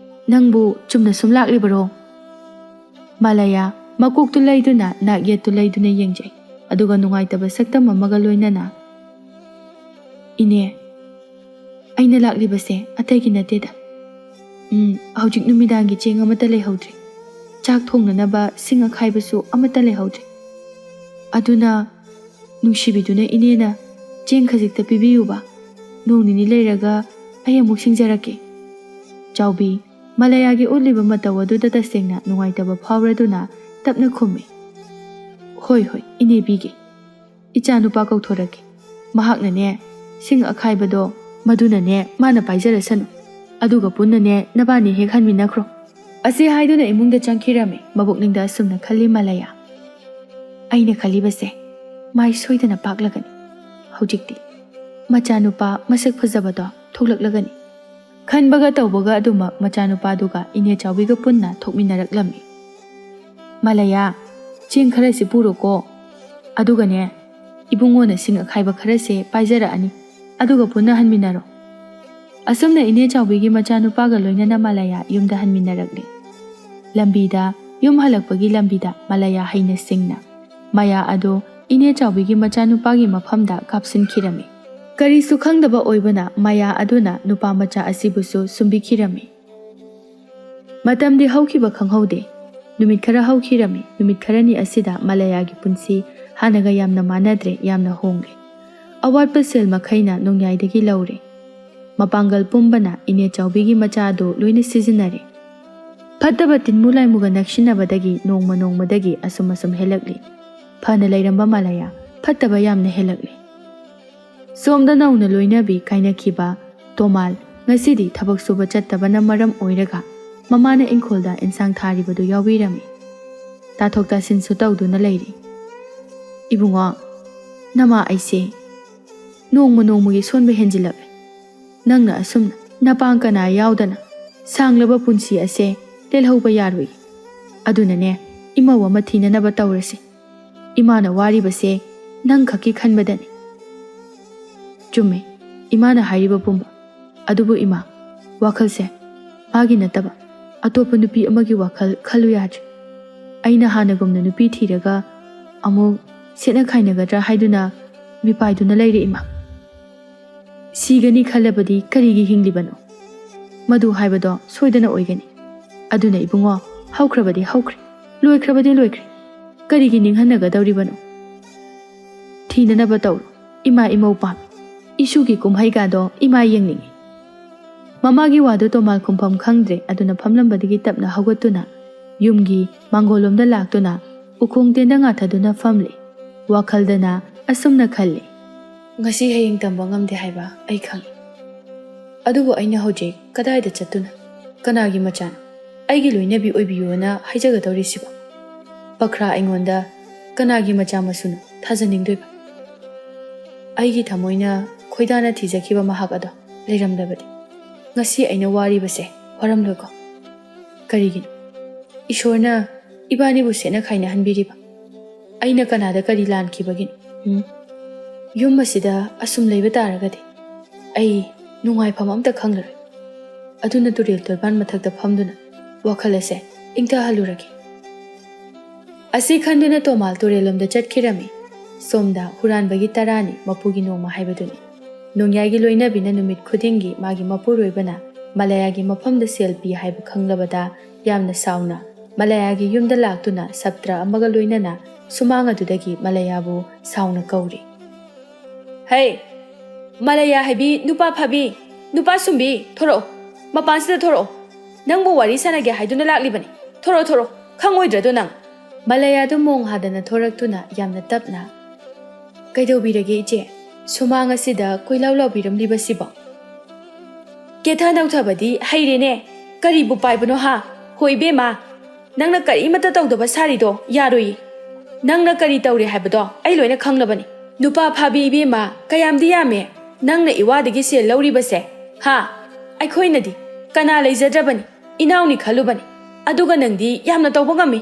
ꯅꯪꯕꯨ ꯆꯨꯝꯅ ꯁꯨꯝ ꯂꯥꯛꯂꯤꯕꯔꯣ?" ꯃꯥꯂꯌꯥ ꯃꯀꯣꯛꯇꯨ ꯂꯩꯗꯨꯅ ꯅꯥꯛ ꯌꯦꯠꯇꯨ ꯂꯩꯗꯨꯅ ꯌꯦꯡꯖꯩ꯫ ꯑꯗꯨꯒ ꯅꯨꯡꯉꯥꯏꯇꯕ ꯁꯛꯇꯝ ꯑꯃꯒ ꯂꯣꯏꯅꯅ, "ꯏꯅꯦ, ꯑꯩꯅ ꯂꯥꯛꯂꯤꯕꯁꯦ ꯑꯇꯩꯒꯤ ꯅꯠꯇꯦꯗ꯫ ꯎꯝ, ꯍꯧꯖꯤꯛ ꯅꯨꯃꯤꯗꯥꯡꯒꯤ ꯆꯦꯡ ꯑꯃꯠꯇ ꯂꯩꯍꯧꯗ꯭ꯔꯦ꯫ ꯆꯥꯛ ꯊꯣꯡꯅꯅꯕ ꯁꯤꯡ ꯑꯈꯥꯏꯕꯁꯨ ꯑꯃꯠꯇ ꯂꯩꯍꯧꯗ꯭ꯔꯦ꯫ ꯑꯗꯨꯅ ꯅꯨꯡꯁꯤꯕꯤꯗꯨꯅ ꯏꯅꯦꯅ ꯆꯦꯡ ꯈꯖꯤꯛꯇ ꯄꯤꯕꯤꯌꯨꯕ꯫ ꯅꯣꯡ ꯅꯤꯅꯤ ꯂꯩꯔꯒ ꯑꯩ ꯑꯃꯨꯛ ꯁꯤꯡꯖꯔꯛꯀꯦ꯫" ꯆꯥꯎꯕꯤ ꯃꯥꯂꯌꯥꯒꯤ ꯎꯠꯂꯤꯕ ꯃꯇꯧ ꯑꯗꯨꯗ ꯇꯁꯦꯡꯅ ꯅꯨꯡꯉꯥꯏꯇꯕ ꯐꯥꯎꯔꯗꯨꯅ ꯇꯞꯅ ꯈꯨꯝꯃꯤ, "ꯍꯣꯏ, ꯍꯣꯏ, ꯏꯅꯦ ꯄꯤꯒꯦ꯫ ꯏꯆꯥ ꯅꯨꯄꯥ ꯀꯧꯊꯣꯔꯛꯀꯦ꯫ ꯃꯍꯥꯛꯅꯅꯦ, ꯁꯤꯡ ꯑꯈꯥꯏꯕꯗꯣ ꯃꯗꯨꯅꯅꯦ ꯃꯥꯅ ꯄꯥꯏꯖꯔꯁꯅꯨ꯫ ꯑꯗꯨꯒ ꯄꯨꯟꯅꯅꯦ ꯅꯕꯥꯅꯤ ꯍꯦꯛ ꯍꯟꯃꯤꯟꯅꯈ꯭ꯔꯣ꯫" ꯑꯁꯤ ꯍꯥꯏꯗꯨꯅ ꯏꯃꯨꯡꯗ ꯆꯪꯈꯤꯔꯝꯃꯤ꯫ ꯃꯕꯨꯛꯅꯤꯡꯗ ꯑꯁꯨꯝꯅ ꯈꯜꯂꯤ ꯃꯥꯂꯌꯥ, "ꯑꯩꯅ ꯈꯜꯂꯤꯕꯁꯦ ꯃꯥꯏ ꯁꯣꯏꯗꯅ ꯄꯥꯛꯂꯒꯅꯤ꯫ ꯍꯧꯖꯤꯛꯇꯤ ꯃꯆꯥꯅꯨꯄꯥ ꯃꯁꯛ ꯐꯖꯕꯗꯣ ꯊꯣꯛꯂꯛꯂꯒꯅꯤ꯫" ꯈꯟꯕꯒ ꯇꯧꯕꯒ ꯑꯗꯨꯃꯛ ꯃꯆꯥꯅꯨꯄꯥꯗꯨꯒ ꯏꯅꯦ ꯆꯥꯎꯕꯤꯒ ꯄꯨꯟꯅ ꯊꯣꯛꯃꯤꯟꯅꯔꯛꯂꯝꯃꯤ꯫ "ꯃꯥꯂꯌꯥ, ꯆꯦꯡ ꯈꯔꯁꯤ ꯄꯨꯔꯣꯀꯣ꯫ ꯑꯗꯨꯒꯅꯦ, ꯏꯕꯨꯡꯉꯣꯅ ꯁꯤꯡ ꯑꯈꯥꯏꯕ ꯈꯔꯁꯦ ꯄꯥꯏꯖꯔꯛꯑꯅꯤ꯫ ꯑꯗꯨꯒ ꯄꯨꯟꯅ ꯍꯟꯃꯤꯟꯅꯔꯣ꯫" ꯑꯁꯨꯝꯅ ꯏꯅꯦ ꯆꯥꯎꯕꯤꯒꯤ ꯃꯆꯥꯅꯨꯄꯥꯒ ꯂꯣꯏꯅꯅ ꯃꯥꯂꯥꯌꯥ ꯌꯨꯝꯗ ꯍꯟꯃꯤꯟꯅꯔꯛꯂꯤ꯫ ꯂꯝꯕꯤꯗ, ꯌꯨꯝ ꯍꯜꯂꯛꯄꯒꯤ ꯂꯝꯕꯤꯗ ꯃꯥꯂꯥꯌꯥ ꯍꯩꯅ ꯁꯤꯡꯅ ꯃꯥꯌꯥ ꯑꯗꯨ ꯏꯅꯦ ꯆꯥꯎꯕꯤꯒꯤ ꯃꯆꯥꯅꯨꯄꯥꯒꯤ ꯃꯐꯝꯗ ꯀꯥꯞꯁꯤꯟꯈꯤꯔꯝꯃꯤ꯫ ꯀꯔꯤꯁꯨ ꯈꯪꯗꯕ ꯑꯣꯏꯕꯅ ꯃꯥꯌꯥ ꯑꯗꯨꯅ ꯅꯨꯄꯥ ꯃꯆꯥ ꯑꯁꯤꯕꯨꯁꯨ ꯁꯨꯝꯕꯤꯈꯤꯔꯝꯃꯤ꯫ ꯃꯇꯝꯗꯤ ꯍꯧꯈꯤꯕ ꯈꯪꯍꯧꯗꯦ꯫ ꯅꯨꯃꯤꯠ ꯈꯔ ꯍꯧꯈꯤꯔꯝꯃꯤ꯫ ꯅꯨꯃꯤꯠ ꯈꯔꯅꯤ ꯑꯁꯤꯗ ꯃꯥꯂꯥꯌꯥꯒꯤ ꯄꯨꯟꯁꯤ ꯍꯥꯟꯅꯒ ꯌꯥꯝꯅ ꯃꯥꯟꯅꯗ꯭ꯔꯦ, ꯌꯥꯝꯅ ꯍꯣꯡꯂꯦ꯫ ꯑꯋꯥꯠꯄ ꯁꯦꯜ ꯃꯈꯩꯅ ꯅꯣꯡꯌꯥꯏꯗꯒꯤ ꯂꯧꯔꯦ꯫ ꯃꯄꯥꯡꯒꯜ ꯄꯨꯝꯕꯅ ꯏꯅꯦ ꯆꯥꯎꯕꯤꯒꯤ ꯃꯆꯥ ꯑꯗꯨ ꯂꯣꯏꯅ ꯁꯤꯖꯤꯟꯅꯔꯦ꯫ ꯐꯠꯇꯕ ꯇꯤꯟꯃꯨ ꯂꯥꯏꯃꯨꯒ ꯅꯛꯁꯤꯟꯅꯕꯗꯒꯤ ꯅꯣꯡꯃ ꯅꯣꯡꯃꯗꯒꯤ ꯑꯁꯨꯝ ꯑꯁꯨꯝ ꯍꯦꯜꯂꯛꯂꯤ꯫ ꯐꯅ ꯂꯩꯔꯝꯕ ꯃꯥꯂꯥꯌꯥ ꯐꯠꯇꯕ ꯌꯥꯝꯅ ꯍꯦꯜꯂꯛꯂꯤ꯫ ꯁꯣꯝꯗ ꯅꯧꯅ ꯂꯣꯏꯅꯕꯤ ꯀꯥꯏꯅꯈꯤꯕ ꯇꯣꯃꯥꯜ ꯉꯁꯤꯗꯤ ꯊꯕꯛ ꯁꯨꯕ ꯆꯠꯇꯕꯅ ꯃꯔꯝ ꯑꯣꯏꯔꯒ ꯃꯃꯥꯅ ꯏꯪꯈꯣꯜꯗ ꯏꯟꯁꯥꯡ ꯊꯥꯔꯤꯕꯗꯨ ꯌꯥꯎꯕꯤꯔꯝꯃꯤ꯫ ꯇꯥꯊꯣꯛ ꯇꯥꯁꯤꯟꯁꯨ ꯇꯧꯗꯨꯅ ꯂꯩꯔꯤ꯫ "ꯏꯕꯨꯡꯉꯣ, ꯅꯃꯥ ꯑꯩꯁꯦ ꯅꯣꯡꯃ ꯅꯣꯡꯃꯒꯤ ꯁꯣꯟꯕ ꯍꯦꯟꯖꯤꯜꯂꯛꯂꯦ꯫ ꯅꯪꯅ ꯑꯁꯨꯝꯅ ꯅꯄꯥꯡ ꯀꯅꯥ ꯌꯥꯎꯗꯅ ꯁꯥꯡꯂꯕ ꯄꯨꯟꯁꯤ ꯑꯁꯦ ꯂꯦꯜꯍꯧꯕ ꯌꯥꯔꯣꯏ꯫ ꯑꯗꯨꯅꯅꯦ, ꯏꯃꯧ ꯑꯃ ꯊꯤꯅꯅꯕ ꯇꯧꯔꯁꯤ꯫ ꯏꯃꯥꯅ ꯋꯥꯔꯤꯕꯁꯦ ꯅꯪ ꯈꯛꯀꯤ ꯈꯟꯕꯗꯅꯤ꯫" "ꯆꯨꯝꯃꯦ, ꯏꯃꯥꯅ ꯍꯥꯏꯔꯤꯕ ꯄꯨꯝꯕ꯫ ꯑꯗꯨꯕꯨ ꯏꯃꯥ, ꯋꯥꯈꯜꯁꯦ ꯃꯥꯒꯤ ꯅꯠꯇꯕ ꯑꯇꯣꯞꯄ ꯅꯨꯄꯤ ꯑꯃꯒꯤ ꯋꯥꯈꯜ ꯈꯜꯂꯨ ꯌꯥꯗ꯭ꯔꯦ꯫ ꯑꯩꯅ ꯍꯥꯟꯅꯒꯨꯝꯅ ꯅꯨꯄꯤ ꯊꯤꯔꯒ ꯑꯃꯨꯛ ꯁꯦꯠꯅ ꯈꯥꯏꯅꯒꯗ꯭ꯔꯥ ꯍꯥꯏꯗꯨꯅ ꯃꯤꯄꯥꯏꯗꯨꯅ ꯂꯩꯔꯦ ꯏꯃꯥ꯫ ꯁꯤꯒꯅꯤ ꯈꯜꯂꯕꯗꯤ ꯀꯔꯤꯒꯤ ꯍꯤꯡꯂꯤꯕꯅꯣ? ꯃꯗꯨ ꯍꯥꯏꯕꯗꯣ ꯁꯣꯏꯗꯅ ꯑꯣꯏꯒꯅꯤ꯫ ꯑꯗꯨꯅ ꯏꯕꯨꯡꯉꯣ, ꯍꯧꯈ꯭ꯔꯕꯗꯤ ꯍꯧꯈ꯭ꯔꯦ, ꯂꯣꯏꯈ꯭ꯔꯕꯗꯤ ꯂꯣꯏꯈ꯭ꯔꯦ꯫ ꯀꯔꯤꯒꯤ ꯅꯤꯡꯍꯟꯅꯒꯗꯧꯔꯤꯕꯅꯣ? ꯊꯤꯅꯅꯕ ꯇꯧꯔꯣ꯫ ꯏꯃꯥ ꯏꯃꯧ ꯄꯥꯝꯃꯤ꯫ ꯏꯁꯨꯒꯤ ꯀꯨꯝꯍꯩꯒꯗꯣ ꯏꯃꯥ ꯌꯦꯡꯅꯤꯡꯉꯤ꯫" ꯃꯃꯥꯒꯤ ꯋꯥꯗꯨ ꯇꯣꯃꯥꯜ ꯈꯨꯝꯐꯝ ꯈꯪꯗ꯭ꯔꯦ꯫ ꯑꯗꯨꯅ ꯐꯝꯂꯝꯕꯗꯒꯤ ꯇꯞꯅ ꯍꯧꯒꯠꯇꯨꯅ ꯌꯨꯝꯒꯤ ꯃꯥꯡꯒꯣꯜꯂꯣꯝꯗ ꯂꯥꯛꯇꯨꯅ ꯎꯈꯣꯡ ꯇꯦꯟꯗ ꯉꯥꯊꯗꯨꯅ ꯐꯝꯂꯤ꯫ ꯋꯥꯈꯜꯗꯅ ꯑꯁꯨꯝꯅ ꯈꯜꯂꯤ, "ꯉꯁꯤ ꯍꯌꯦꯡ ꯇꯝꯕ ꯉꯝꯗꯦ ꯍꯥꯏꯕ ꯑꯩ ꯈꯪꯏ꯫ ꯑꯗꯨꯕꯨ ꯑꯩꯅ ꯍꯧꯖꯤꯛ ꯀꯗꯥꯏꯗ ꯆꯠꯇꯨꯅ ꯀꯅꯥꯒꯤ ꯃꯆꯥꯅꯣ ꯑꯩꯒꯤ ꯂꯣꯏꯅꯕꯤ ꯑꯣꯏꯕꯤꯌꯨꯅ ꯍꯥꯏꯖꯒꯗꯧꯔꯤꯁꯤꯕꯣ? ꯄꯈ꯭ꯔꯥ ꯑꯩꯉꯣꯟꯗ ꯀꯅꯥꯒꯤ ꯃꯆꯥ ꯃꯁꯨꯅꯣ ꯊꯥꯖꯅꯤꯡꯗꯣꯏꯕ? ꯑꯩꯒꯤ ꯊꯃꯣꯏꯅ ꯈꯣꯏꯗꯥꯅ ꯊꯤꯖꯈꯤꯕ ꯃꯍꯥꯛ ꯑꯗꯣ ꯂꯩꯔꯝꯗꯕꯗꯤ ꯉꯁꯤ ꯑꯩꯅ ꯋꯥꯔꯤꯕꯁꯦ ꯋꯥꯔꯝꯂꯣꯏꯀꯣ? ꯀꯔꯤꯒꯤꯅꯣ? ꯏꯁꯣꯔꯅ ꯏꯕꯥꯅꯤꯕꯨ ꯁꯦꯠꯅ ꯈꯥꯏꯅꯍꯟꯕꯤꯔꯤꯕ ꯑꯩꯅ ꯀꯅꯥꯗ ꯀꯔꯤ ꯂꯥꯟꯈꯤꯕꯒꯤꯅꯣ? ꯎꯝ? ꯌꯨꯝ ꯑꯁꯤꯗ ꯑꯁꯨꯝ ꯂꯩꯕ ꯇꯥꯔꯒꯗꯤ ꯑꯩ ꯅꯨꯡꯉꯥꯏꯐꯝ ꯑꯝꯇ ꯈꯪꯂꯔꯣꯏ꯫ ꯑꯗꯨꯅ ꯇꯨꯔꯦꯜ ꯇꯣꯔꯕꯥꯟ ꯃꯊꯛꯇ ꯐꯝꯗꯨꯅ ꯋꯥꯈꯜ ꯑꯁꯦ ꯏꯪꯊꯍꯜꯂꯨꯔꯒꯦ꯫ ꯑꯁꯤ ꯈꯟꯗꯨꯅ ꯇꯣꯃꯥꯜ ꯇꯨꯔꯦꯜꯂꯣꯝꯗ ꯆꯠꯈꯤꯔꯝꯃꯤ꯫ ꯁꯣꯝꯗ ꯍꯨꯔꯥꯟꯕꯒꯤ ꯇꯔꯥꯅꯤ ꯃꯄꯨꯒꯤ ꯅꯣꯡꯃ ꯍꯥꯏꯕꯗꯨꯅꯤ꯫ ꯅꯣꯡꯌꯥꯏꯒꯤ ꯂꯣꯏꯅꯕꯤꯅ ꯅꯨꯃꯤꯠ ꯈꯨꯗꯤꯡꯒꯤ ꯃꯥꯒꯤ ꯃꯄꯨꯔꯣꯏꯕꯅ ꯃꯂꯥꯌꯥꯒꯤ ꯃꯐꯝꯗ ꯁꯦꯜ ꯄꯤ ꯍꯥꯏꯕ ꯈꯪꯂꯕꯗ ꯌꯥꯝꯅ ꯁꯥꯎꯅ ꯃꯂꯥꯌꯥꯒꯤ ꯌꯨꯝꯗ ꯂꯥꯛꯇꯨꯅ ꯁꯞꯇ꯭ꯔ ꯑꯃꯒ ꯂꯣꯏꯅꯅ ꯁꯨꯃꯥꯡ ꯑꯗꯨꯗꯒꯤ ꯃꯂꯥꯌꯥꯕꯨ ꯁꯥꯎꯅ ꯀꯧꯔꯤ꯫ "ꯍꯩ, ꯃꯂꯥꯌꯥ ꯍꯥꯏꯕꯤ, ꯅꯨꯄꯥ ꯐꯥꯕꯤ, ꯅꯨꯄꯥ ꯁꯨꯝꯕꯤ, ꯊꯣꯔꯛꯑꯣ, ꯃꯄꯥꯟꯁꯤꯗ ꯊꯣꯔꯛꯑꯣ꯫ ꯅꯪꯕꯨ ꯋꯥꯔꯤ ꯁꯥꯟꯅꯒꯦ ꯍꯥꯏꯗꯨꯅ ꯂꯥꯛꯂꯤꯕꯅꯤ꯫ ꯊꯣꯔꯛꯑꯣ, ꯊꯣꯔꯛꯑꯣ, ꯈꯪꯉꯣꯏꯗ꯭ꯔꯗꯣ ꯅꯪ?" ꯃꯂꯥꯌꯥꯗꯨ ꯃꯣꯡ ꯍꯥꯗꯅ ꯊꯣꯔꯛꯇꯨꯅ ꯌꯥꯝꯅ ꯇꯞꯅ, "ꯀꯩꯗꯧꯕꯤꯔꯒꯦ ꯏꯆꯦ? ꯁꯨꯃꯥꯡ ꯑꯁꯤꯗ ꯀꯣꯏꯂꯥꯎ ꯂꯥꯎꯕꯤꯔꯝꯂꯤꯕꯁꯤꯕꯣ?" "ꯀꯦꯊ ꯅꯧꯊꯕꯗꯤ ꯍꯩꯔꯦꯅꯦ꯫ ꯀꯔꯤꯕꯨ ꯄꯥꯏꯕꯅꯣ ꯍꯥ? ꯍꯣꯏ ꯏꯕꯦꯝꯃ, ꯅꯪꯅ ꯀꯔꯤꯃꯠꯇ ꯇꯧꯗꯕ ꯁꯥꯔꯤꯗꯣ ꯌꯥꯔꯣꯏꯌꯦ꯫ ꯅꯪꯅ ꯀꯔꯤ ꯇꯧꯔꯦ ꯍꯥꯏꯕꯗꯣ ꯑꯩ ꯂꯣꯏꯅ ꯈꯪꯂꯕꯅꯤ꯫ ꯅꯨꯄꯥ ꯐꯥꯕꯤ ꯏꯕꯦꯝꯃ, ꯀꯌꯥꯝꯗꯤ ꯌꯥꯝꯃꯦ ꯅꯪꯅ ꯏꯋꯥꯗꯒꯤ ꯁꯦꯜ ꯂꯧꯔꯤꯕꯁꯦ? ꯍꯥ? ꯑꯩꯈꯣꯏꯅꯗꯤ ꯀꯅꯥ ꯂꯩꯖꯗ꯭ꯔꯕꯅꯤ, ꯏꯅꯥꯎꯅꯤ ꯈꯜꯂꯨꯕꯅꯤ꯫ ꯑꯗꯨꯒ ꯅꯪꯗꯤ ꯌꯥꯝꯅ ꯇꯧꯕ ꯉꯝꯃꯤ꯫"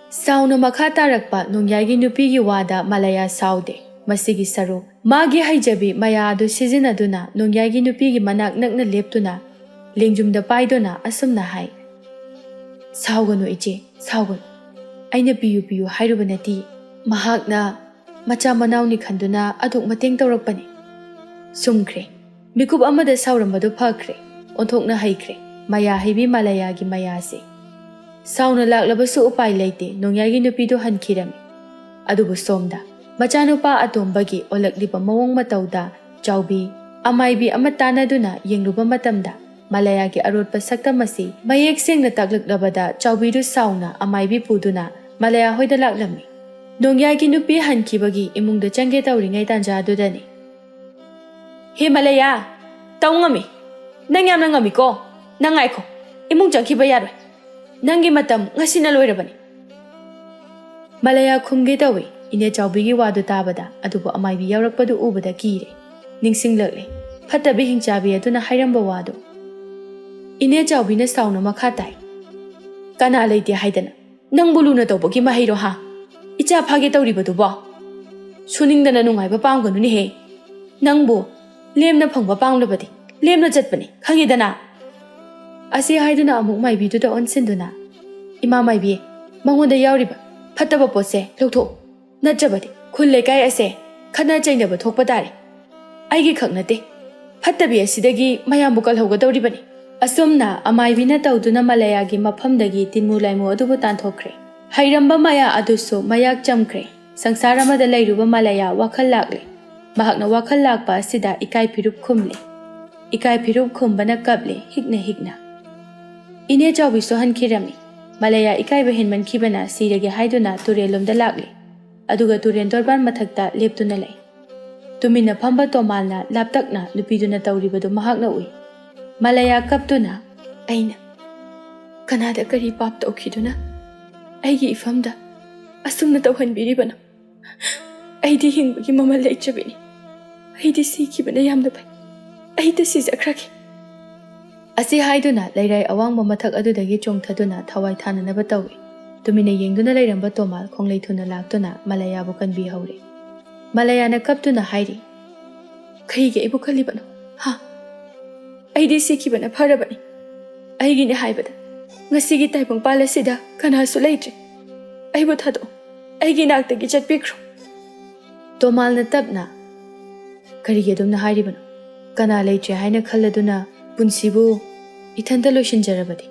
ꯁꯥꯎꯅ ꯃꯈꯥ ꯇꯥꯔꯛꯄ ꯅꯣꯡꯌꯥꯏꯒꯤ ꯅꯨꯄꯤꯒꯤ ꯋꯥꯗ ꯃꯂꯥꯌꯥ ꯁꯥꯎꯗꯦ꯫ ꯃꯁꯤꯒꯤ ꯁꯔꯨꯛ ꯃꯥꯒꯤ ꯍꯩꯖꯕꯤ ꯃꯌꯥ ꯑꯗꯨ ꯁꯤꯖꯤꯟꯅꯗꯨꯅ ꯅꯣꯡꯌꯥꯏꯒꯤ ꯅꯨꯄꯤꯒꯤ ꯃꯅꯥꯛ ꯅꯛꯅ ꯂꯦꯞꯇꯨꯅ ꯂꯦꯡꯖꯨꯝꯗ ꯄꯥꯏꯗꯨꯅ ꯑꯁꯨꯝꯅ ꯍꯥꯏ, "ꯁꯥꯎꯒꯅꯨ ꯏꯆꯦ, ꯁꯥꯎꯒꯅꯨ꯫ ꯑꯩꯅ ꯄꯤꯌꯨ ꯄꯤꯌꯨ ꯍꯥꯏꯔꯨꯕ ꯅꯠꯇꯦ꯫ ꯃꯍꯥꯛꯅ ꯃꯆꯥ ꯃꯅꯥꯎꯅꯤ ꯈꯟꯗꯨꯅ ꯑꯗꯨꯛ ꯃꯇꯦꯡ ꯇꯧꯔꯛꯄꯅꯤ꯫ ꯁꯨꯝꯈ꯭ꯔꯦ꯫ ꯃꯤꯀꯨꯞ ꯑꯃꯗ ꯁꯥꯎꯔꯝꯕꯗꯨ ꯐꯈ꯭ꯔꯦ꯫ ꯑꯣꯟꯊꯣꯛꯅ ꯍꯩꯈ꯭ꯔꯦ ꯃꯌꯥ ꯍꯩꯕꯤ ꯃꯂꯥꯌꯥꯒꯤ ꯃꯌꯥꯁꯦ꯫" ꯁꯥꯎꯅ ꯂꯥꯛꯂꯕꯁꯨ ꯎꯄꯥꯏ ꯂꯩꯇꯦ, ꯅꯣꯡꯌꯥꯏꯒꯤ ꯅꯨꯄꯤꯗꯨ ꯍꯟꯈꯤꯔꯝꯃꯤ꯫ ꯑꯗꯨꯕꯨ ꯁꯣꯝꯗ ꯃꯆꯥꯅꯨꯄꯥ ꯑꯇꯣꯝꯕꯒꯤ ꯑꯣꯜꯂꯛꯂꯤꯕ ꯃꯑꯣꯡ ꯃꯇꯧꯗ ꯆꯥꯎꯕꯤ ꯑꯃꯥꯏꯕꯤ ꯑꯃ ꯇꯥꯟꯅꯗꯨꯅ ꯌꯦꯡꯂꯨꯕ ꯃꯇꯝꯗ, ꯃꯂꯥꯌꯥꯒꯤ ꯑꯔꯣꯠꯄ ꯁꯛꯇꯝ ꯑꯁꯤ ꯃꯌꯦꯛ ꯁꯦꯡꯅ ꯇꯥꯛꯂꯛꯂꯕꯗ ꯆꯥꯎꯕꯤꯗꯨ ꯁꯥꯎꯅ ꯑꯃꯥꯏꯕꯤ ꯄꯨꯗꯨꯅ ꯃꯂꯥꯌꯥ ꯍꯣꯏꯗ ꯂꯥꯛꯂꯝꯃꯤ꯫ ꯅꯣꯡꯌꯥꯏꯒꯤ ꯅꯨꯄꯤ ꯍꯟꯈꯤꯕꯒꯤ ꯏꯃꯨꯡꯗ ꯆꯪꯒꯦ ꯇꯧꯔꯤꯉꯩ ꯇꯥꯟꯖꯥꯗꯨꯗꯅꯤ꯫ "ꯍꯦ ꯃꯂꯥꯌꯥ, ꯇꯧ ꯉꯝꯃꯤ꯫ ꯅꯪ ꯌꯥꯝꯅ ꯉꯝꯃꯤꯀꯣ꯫ ꯅꯪ ꯉꯥꯏꯈꯣ, ꯏꯃꯨꯡ ꯆꯪꯈꯤꯕ ꯌꯥꯔꯣꯏ꯫ ꯅꯪꯒꯤ ꯃꯇꯝ ꯉꯁꯤꯅ ꯂꯣꯏꯔꯕꯅꯤ꯫" ꯃꯂꯥꯌꯥ ꯈꯨꯝꯒꯦ ꯇꯧꯏ꯫ ꯏꯅꯦ ꯆꯥꯎꯕꯤꯒꯤ ꯋꯥꯗꯨ ꯇꯥꯕꯗ, ꯑꯗꯨꯕꯨ ꯑꯃꯥꯏꯕꯤ ꯌꯥꯎꯔꯛꯄꯗꯨ ꯎꯕꯗ ꯀꯤꯔꯦ꯫ ꯅꯤꯡꯁꯤꯡꯂꯛꯂꯦ ꯐꯠꯇꯕꯤ ꯍꯤꯡꯆꯥꯕꯤ ꯑꯗꯨꯅ ꯍꯥꯏꯔꯝꯕ ꯋꯥꯗꯨ꯫ ꯏꯅꯦ ꯆꯥꯎꯕꯤꯅ ꯁꯥꯎꯅ ꯃꯈꯥ ꯇꯥꯏ, "ꯀꯅꯥ ꯂꯩꯇꯦ ꯍꯥꯏꯗꯅ? ꯅꯪꯕꯨ ꯂꯨꯅ ꯇꯧꯕꯒꯤ ꯃꯍꯩꯔꯣ ꯍꯥ? ꯏꯆꯥ ꯐꯥꯒꯦ ꯇꯧꯔꯤꯕꯗꯨꯕꯣ? ꯁꯨꯅꯤꯡꯗꯅ ꯅꯨꯡꯉꯥꯏꯕ ꯄꯥꯝꯒꯅꯨꯅꯦꯍꯦ꯫ ꯅꯪꯕꯨ ꯂꯦꯝꯅ ꯐꯪꯕ ꯄꯥꯝꯂꯕꯗꯤ ꯂꯦꯝꯅ ꯆꯠꯄꯅꯤ, ꯈꯪꯉꯤꯗꯅ?" ꯑꯁꯤ ꯍꯥꯏꯗꯨꯅ ꯑꯃꯨꯛ ꯃꯥꯏꯕꯤꯗꯨꯗ ꯑꯣꯟꯁꯤꯟꯗꯨꯅ, "ꯏꯃꯥ ꯃꯥꯏꯕꯤ, ꯃꯉꯣꯟꯗ ꯌꯥꯎꯔꯤꯕ ꯐꯠꯇꯕ ꯄꯣꯠꯁꯦ ꯂꯧꯊꯣꯛꯎ, ꯅꯠꯇ꯭ꯔꯕꯗꯤ ꯈꯨꯜ ꯂꯩꯀꯥꯏ ꯑꯁꯦ ꯈꯠꯅ ꯆꯩꯅꯕ ꯊꯣꯛꯄ ꯇꯥꯔꯦ꯫ ꯑꯩꯒꯤ ꯈꯛ ꯅꯠꯇꯦ, ꯐꯠꯇꯕꯤ ꯑꯁꯤꯗꯒꯤ ꯃꯌꯥꯝꯕꯨ ꯀꯜꯍꯧꯒꯗꯧꯔꯤꯕꯅꯤ꯫" ꯑꯁꯨꯝꯅ ꯑꯃꯥꯏꯕꯤꯅ ꯇꯧꯗꯨꯅ ꯃꯂꯌꯥꯒꯤ ꯃꯐꯝꯗꯒꯤ ꯇꯤꯟꯃꯨ ꯂꯥꯏꯃꯨ ꯑꯗꯨꯕꯨ ꯇꯥꯟꯊꯣꯛꯈ꯭ꯔꯦ꯫ ꯍꯩꯔꯝꯕ ꯃꯌꯥ ꯑꯗꯨꯁꯨ ꯃꯌꯥꯛ ꯆꯝꯈ꯭ꯔꯦ꯫ ꯁꯪꯁꯥꯔ ꯑꯃꯗ ꯂꯩꯔꯨꯕ ꯃꯂꯌꯥ ꯋꯥꯈꯜ ꯂꯥꯛꯂꯦ꯫ ꯃꯍꯥꯛꯅ ꯋꯥꯈꯜ ꯂꯥꯛꯄ ꯑꯁꯤꯗ ꯏꯀꯥꯏ ꯐꯤꯔꯨꯞ ꯈꯨꯝꯂꯦ꯫ ꯏꯀꯥꯏ ꯐꯤꯔꯨꯞ ꯈꯨꯝꯕꯅ ꯀꯞꯂꯦ, ꯍꯤꯛꯅ ꯍꯤꯛꯅ꯫ ꯏꯅꯦ ꯆꯥꯎꯕꯤ ꯁꯣꯛꯍꯟꯈꯤꯔꯝꯃꯤ꯫ ꯃꯂꯌꯥ ꯏꯀꯥꯏꯕ ꯍꯦꯟꯃꯟꯈꯤꯕꯅ ꯁꯤꯔꯒꯦ ꯍꯥꯏꯗꯨꯅ ꯇꯨꯔꯦꯜꯂꯣꯝꯗ ꯂꯥꯛꯂꯦ꯫ ꯑꯗꯨꯒ ꯇꯨꯔꯦꯜ ꯇꯣꯔꯕꯥꯟ ꯃꯊꯛꯇ ꯂꯦꯞꯇꯨꯅ ꯂꯩ꯫ ꯇꯨꯃꯤꯟꯅ ꯐꯝꯕ ꯇꯣꯃꯥꯜꯅ ꯂꯥꯞꯇꯛꯅ ꯅꯨꯄꯤꯗꯨꯅ ꯇꯧꯔꯤꯕꯗꯨ ꯃꯍꯥꯛꯅ ꯎꯏ꯫ ꯃꯂꯌꯥ ꯀꯞꯇꯨꯅ, "ꯑꯩꯅ ꯀꯅꯥꯗ ꯀꯔꯤ ꯄꯥꯞ ꯇꯧꯈꯤꯗꯨꯅ ꯑꯩꯒꯤ ꯏꯐꯝꯗ ꯑꯁꯨꯝꯅ ꯇꯧꯍꯟꯕꯤꯔꯤꯕꯅꯣ? ꯑꯩꯗꯤ ꯍꯤꯡꯕꯒꯤ ꯃꯃꯜ ꯂꯩꯇ꯭ꯔꯕꯤꯅꯤ꯫ ꯑꯩꯗꯤ ꯁꯤꯈꯤꯕꯅ ꯌꯥꯝꯅ ꯐꯩ꯫ ꯑꯩꯗ ꯁꯤꯖꯈ꯭ꯔꯒꯦ꯫" ꯑꯁꯤ ꯍꯥꯏꯗꯨꯅ ꯂꯩꯔꯥꯏ ꯑꯋꯥꯡꯕ ꯃꯊꯛ ꯑꯗꯨꯗꯒꯤ ꯆꯣꯡꯊꯗꯨꯅ ꯊꯋꯥꯏ ꯊꯥꯅꯅꯕ ꯇꯧꯏ꯫ ꯇꯨꯃꯤꯟꯅ ꯌꯦꯡꯗꯨꯅ ꯂꯩꯔꯝꯕ ꯇꯣꯃꯥꯜ ꯈꯣꯡꯂꯩ ꯊꯨꯅ ꯂꯥꯛꯇꯨꯅ ꯃꯂꯌꯥꯕꯨ ꯀꯟꯕꯤꯍꯧꯔꯦ꯫ ꯃꯂꯌꯥꯅ ꯀꯞꯇꯨꯅ ꯍꯥꯏꯔꯤ, "ꯀꯔꯤꯒꯤ ꯑꯩꯕꯨ ꯀꯜꯂꯤꯕꯅꯣ? ꯍꯥ? ꯑꯩꯗꯤ ꯁꯤꯈꯤꯕꯅ ꯐꯔꯕꯅꯤ꯫ ꯑꯩꯒꯤꯅꯦ ꯍꯥꯏꯕꯗ ꯉꯁꯤꯒꯤ ꯇꯥꯏꯕꯪꯄꯥꯜ ꯑꯁꯤꯗ ꯀꯅꯥꯁꯨ ꯂꯩꯇ꯭ꯔꯦ꯫ ꯑꯩꯕꯨ ꯊꯥꯗꯣꯛꯑꯣ꯫ ꯑꯩꯒꯤ ꯏꯅꯥꯛꯇꯒꯤ ꯆꯠꯄꯤꯈ꯭ꯔꯣ꯫" ꯇꯣꯃꯥꯜꯅ ꯇꯞꯅ, "ꯀꯔꯤꯒꯤ ꯑꯗꯨꯝꯅ ꯍꯥꯏꯔꯤꯕꯅꯣ? ꯀꯅꯥ ꯂꯩꯇ꯭ꯔꯦ ꯍꯥꯏꯅ ꯈꯜꯂꯗꯨꯅ ꯄꯨꯟꯁꯤꯕꯨ ꯏꯊꯟꯇ ꯂꯣꯏꯁꯤꯟꯖꯔꯕꯗꯤ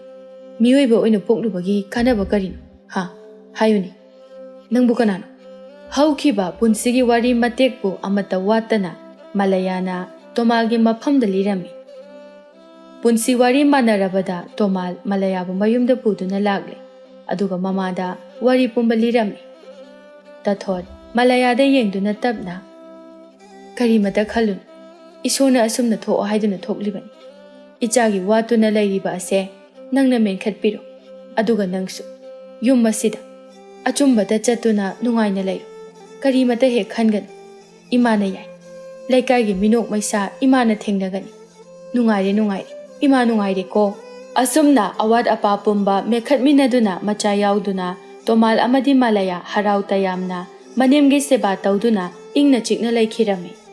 ꯃꯤꯑꯣꯏꯕ ꯑꯣꯏꯅ ꯄꯣꯛꯂꯨꯕꯒꯤ ꯀꯥꯟꯅꯕ ꯀꯔꯤꯅꯣ? ꯍꯥ? ꯍꯥꯏꯌꯨꯅꯦ꯫ ꯅꯪꯕꯨ ꯀꯅꯥꯅꯣ?" ꯍꯧꯈꯤꯕ ꯄꯨꯟꯁꯤꯒꯤ ꯋꯥꯔꯤ ꯃꯇꯦꯛꯄꯨ ꯑꯃꯠꯇ ꯋꯥꯠꯇꯅ ꯃꯂꯌꯥꯅ ꯇꯣꯃꯥꯜꯒꯤ ꯃꯐꯝꯗ ꯂꯤꯔꯝꯃꯤ꯫ ꯄꯨꯟꯁꯤ ꯋꯥꯔꯤ ꯃꯥꯟꯅꯔꯕꯗ ꯇꯣꯃꯥꯜ ꯃꯂꯌꯥꯕꯨ ꯃꯌꯨꯝꯗ ꯄꯨꯗꯨꯅ ꯂꯥꯛꯂꯦ꯫ ꯑꯗꯨꯒ ꯃꯃꯥꯗ ꯋꯥꯔꯤ ꯄꯨꯝꯕ ꯂꯤꯔꯝꯃꯤ꯫ ꯇꯥꯊꯣꯠ ꯃꯂꯌꯥꯗ ꯌꯦꯡꯗꯨꯅ ꯇꯞꯅ, "ꯀꯔꯤꯃꯇ ꯈꯜꯂꯨꯅꯨ꯫ ꯏꯁꯣꯔꯅ ꯑꯁꯨꯝꯅ ꯊꯣꯛꯑꯣ ꯍꯥꯏꯗꯨꯅ ꯊꯣꯛꯂꯤꯕꯅꯤ꯫ ꯏꯆꯥꯒꯤ ꯋꯥꯠꯇꯨꯅ ꯂꯩꯔꯤꯕ ꯑꯁꯦ ꯅꯪꯅ ꯃꯦꯟꯈꯠꯄꯤꯔꯣ꯫ ꯑꯗꯨꯒ ꯅꯪꯁꯨ ꯌꯨꯝ ꯑꯁꯤꯗ ꯑꯆꯨꯝꯕꯗ ꯆꯠꯇꯨꯅ ꯅꯨꯡꯉꯥꯏꯅ ꯂꯩꯔꯣ꯫ ꯀꯔꯤꯃꯇ ꯍꯦꯛ ꯈꯟꯒꯅꯨ꯫ ꯏꯃꯥꯅ ꯌꯥꯏ꯫ ꯂꯩꯀꯥꯏꯒꯤ ꯃꯤꯅꯣꯛ ꯃꯩꯁꯥ ꯏꯃꯥꯅ ꯊꯦꯡꯅꯒꯅꯤ꯫ ꯅꯨꯡꯉꯥꯏꯔꯦ, ꯅꯨꯡꯉꯥꯏꯔꯦ꯫ ꯏꯃꯥ ꯅꯨꯡꯉꯥꯏꯔꯦꯀꯣ꯫" ꯑꯁꯨꯝꯅ ꯑꯋꯥꯠ ꯑꯄꯥ ꯄꯨꯝꯕ ꯃꯦꯟꯈꯠꯃꯤꯟꯅꯗꯨꯅ ꯃꯆꯥ ꯌꯥꯎꯗꯨꯅ ꯇꯣꯃꯥꯜ ꯑꯃꯗꯤ ꯃꯂꯌꯥ ꯍꯔꯥꯎ ꯇꯌꯥꯝꯅ ꯃꯅꯦꯝꯒꯤ ꯁꯦꯕꯥ ꯇꯧꯗꯨꯅ ꯏꯪꯅ ꯆꯤꯛꯅ ꯂꯩꯈꯤꯔꯝꯃꯤ꯫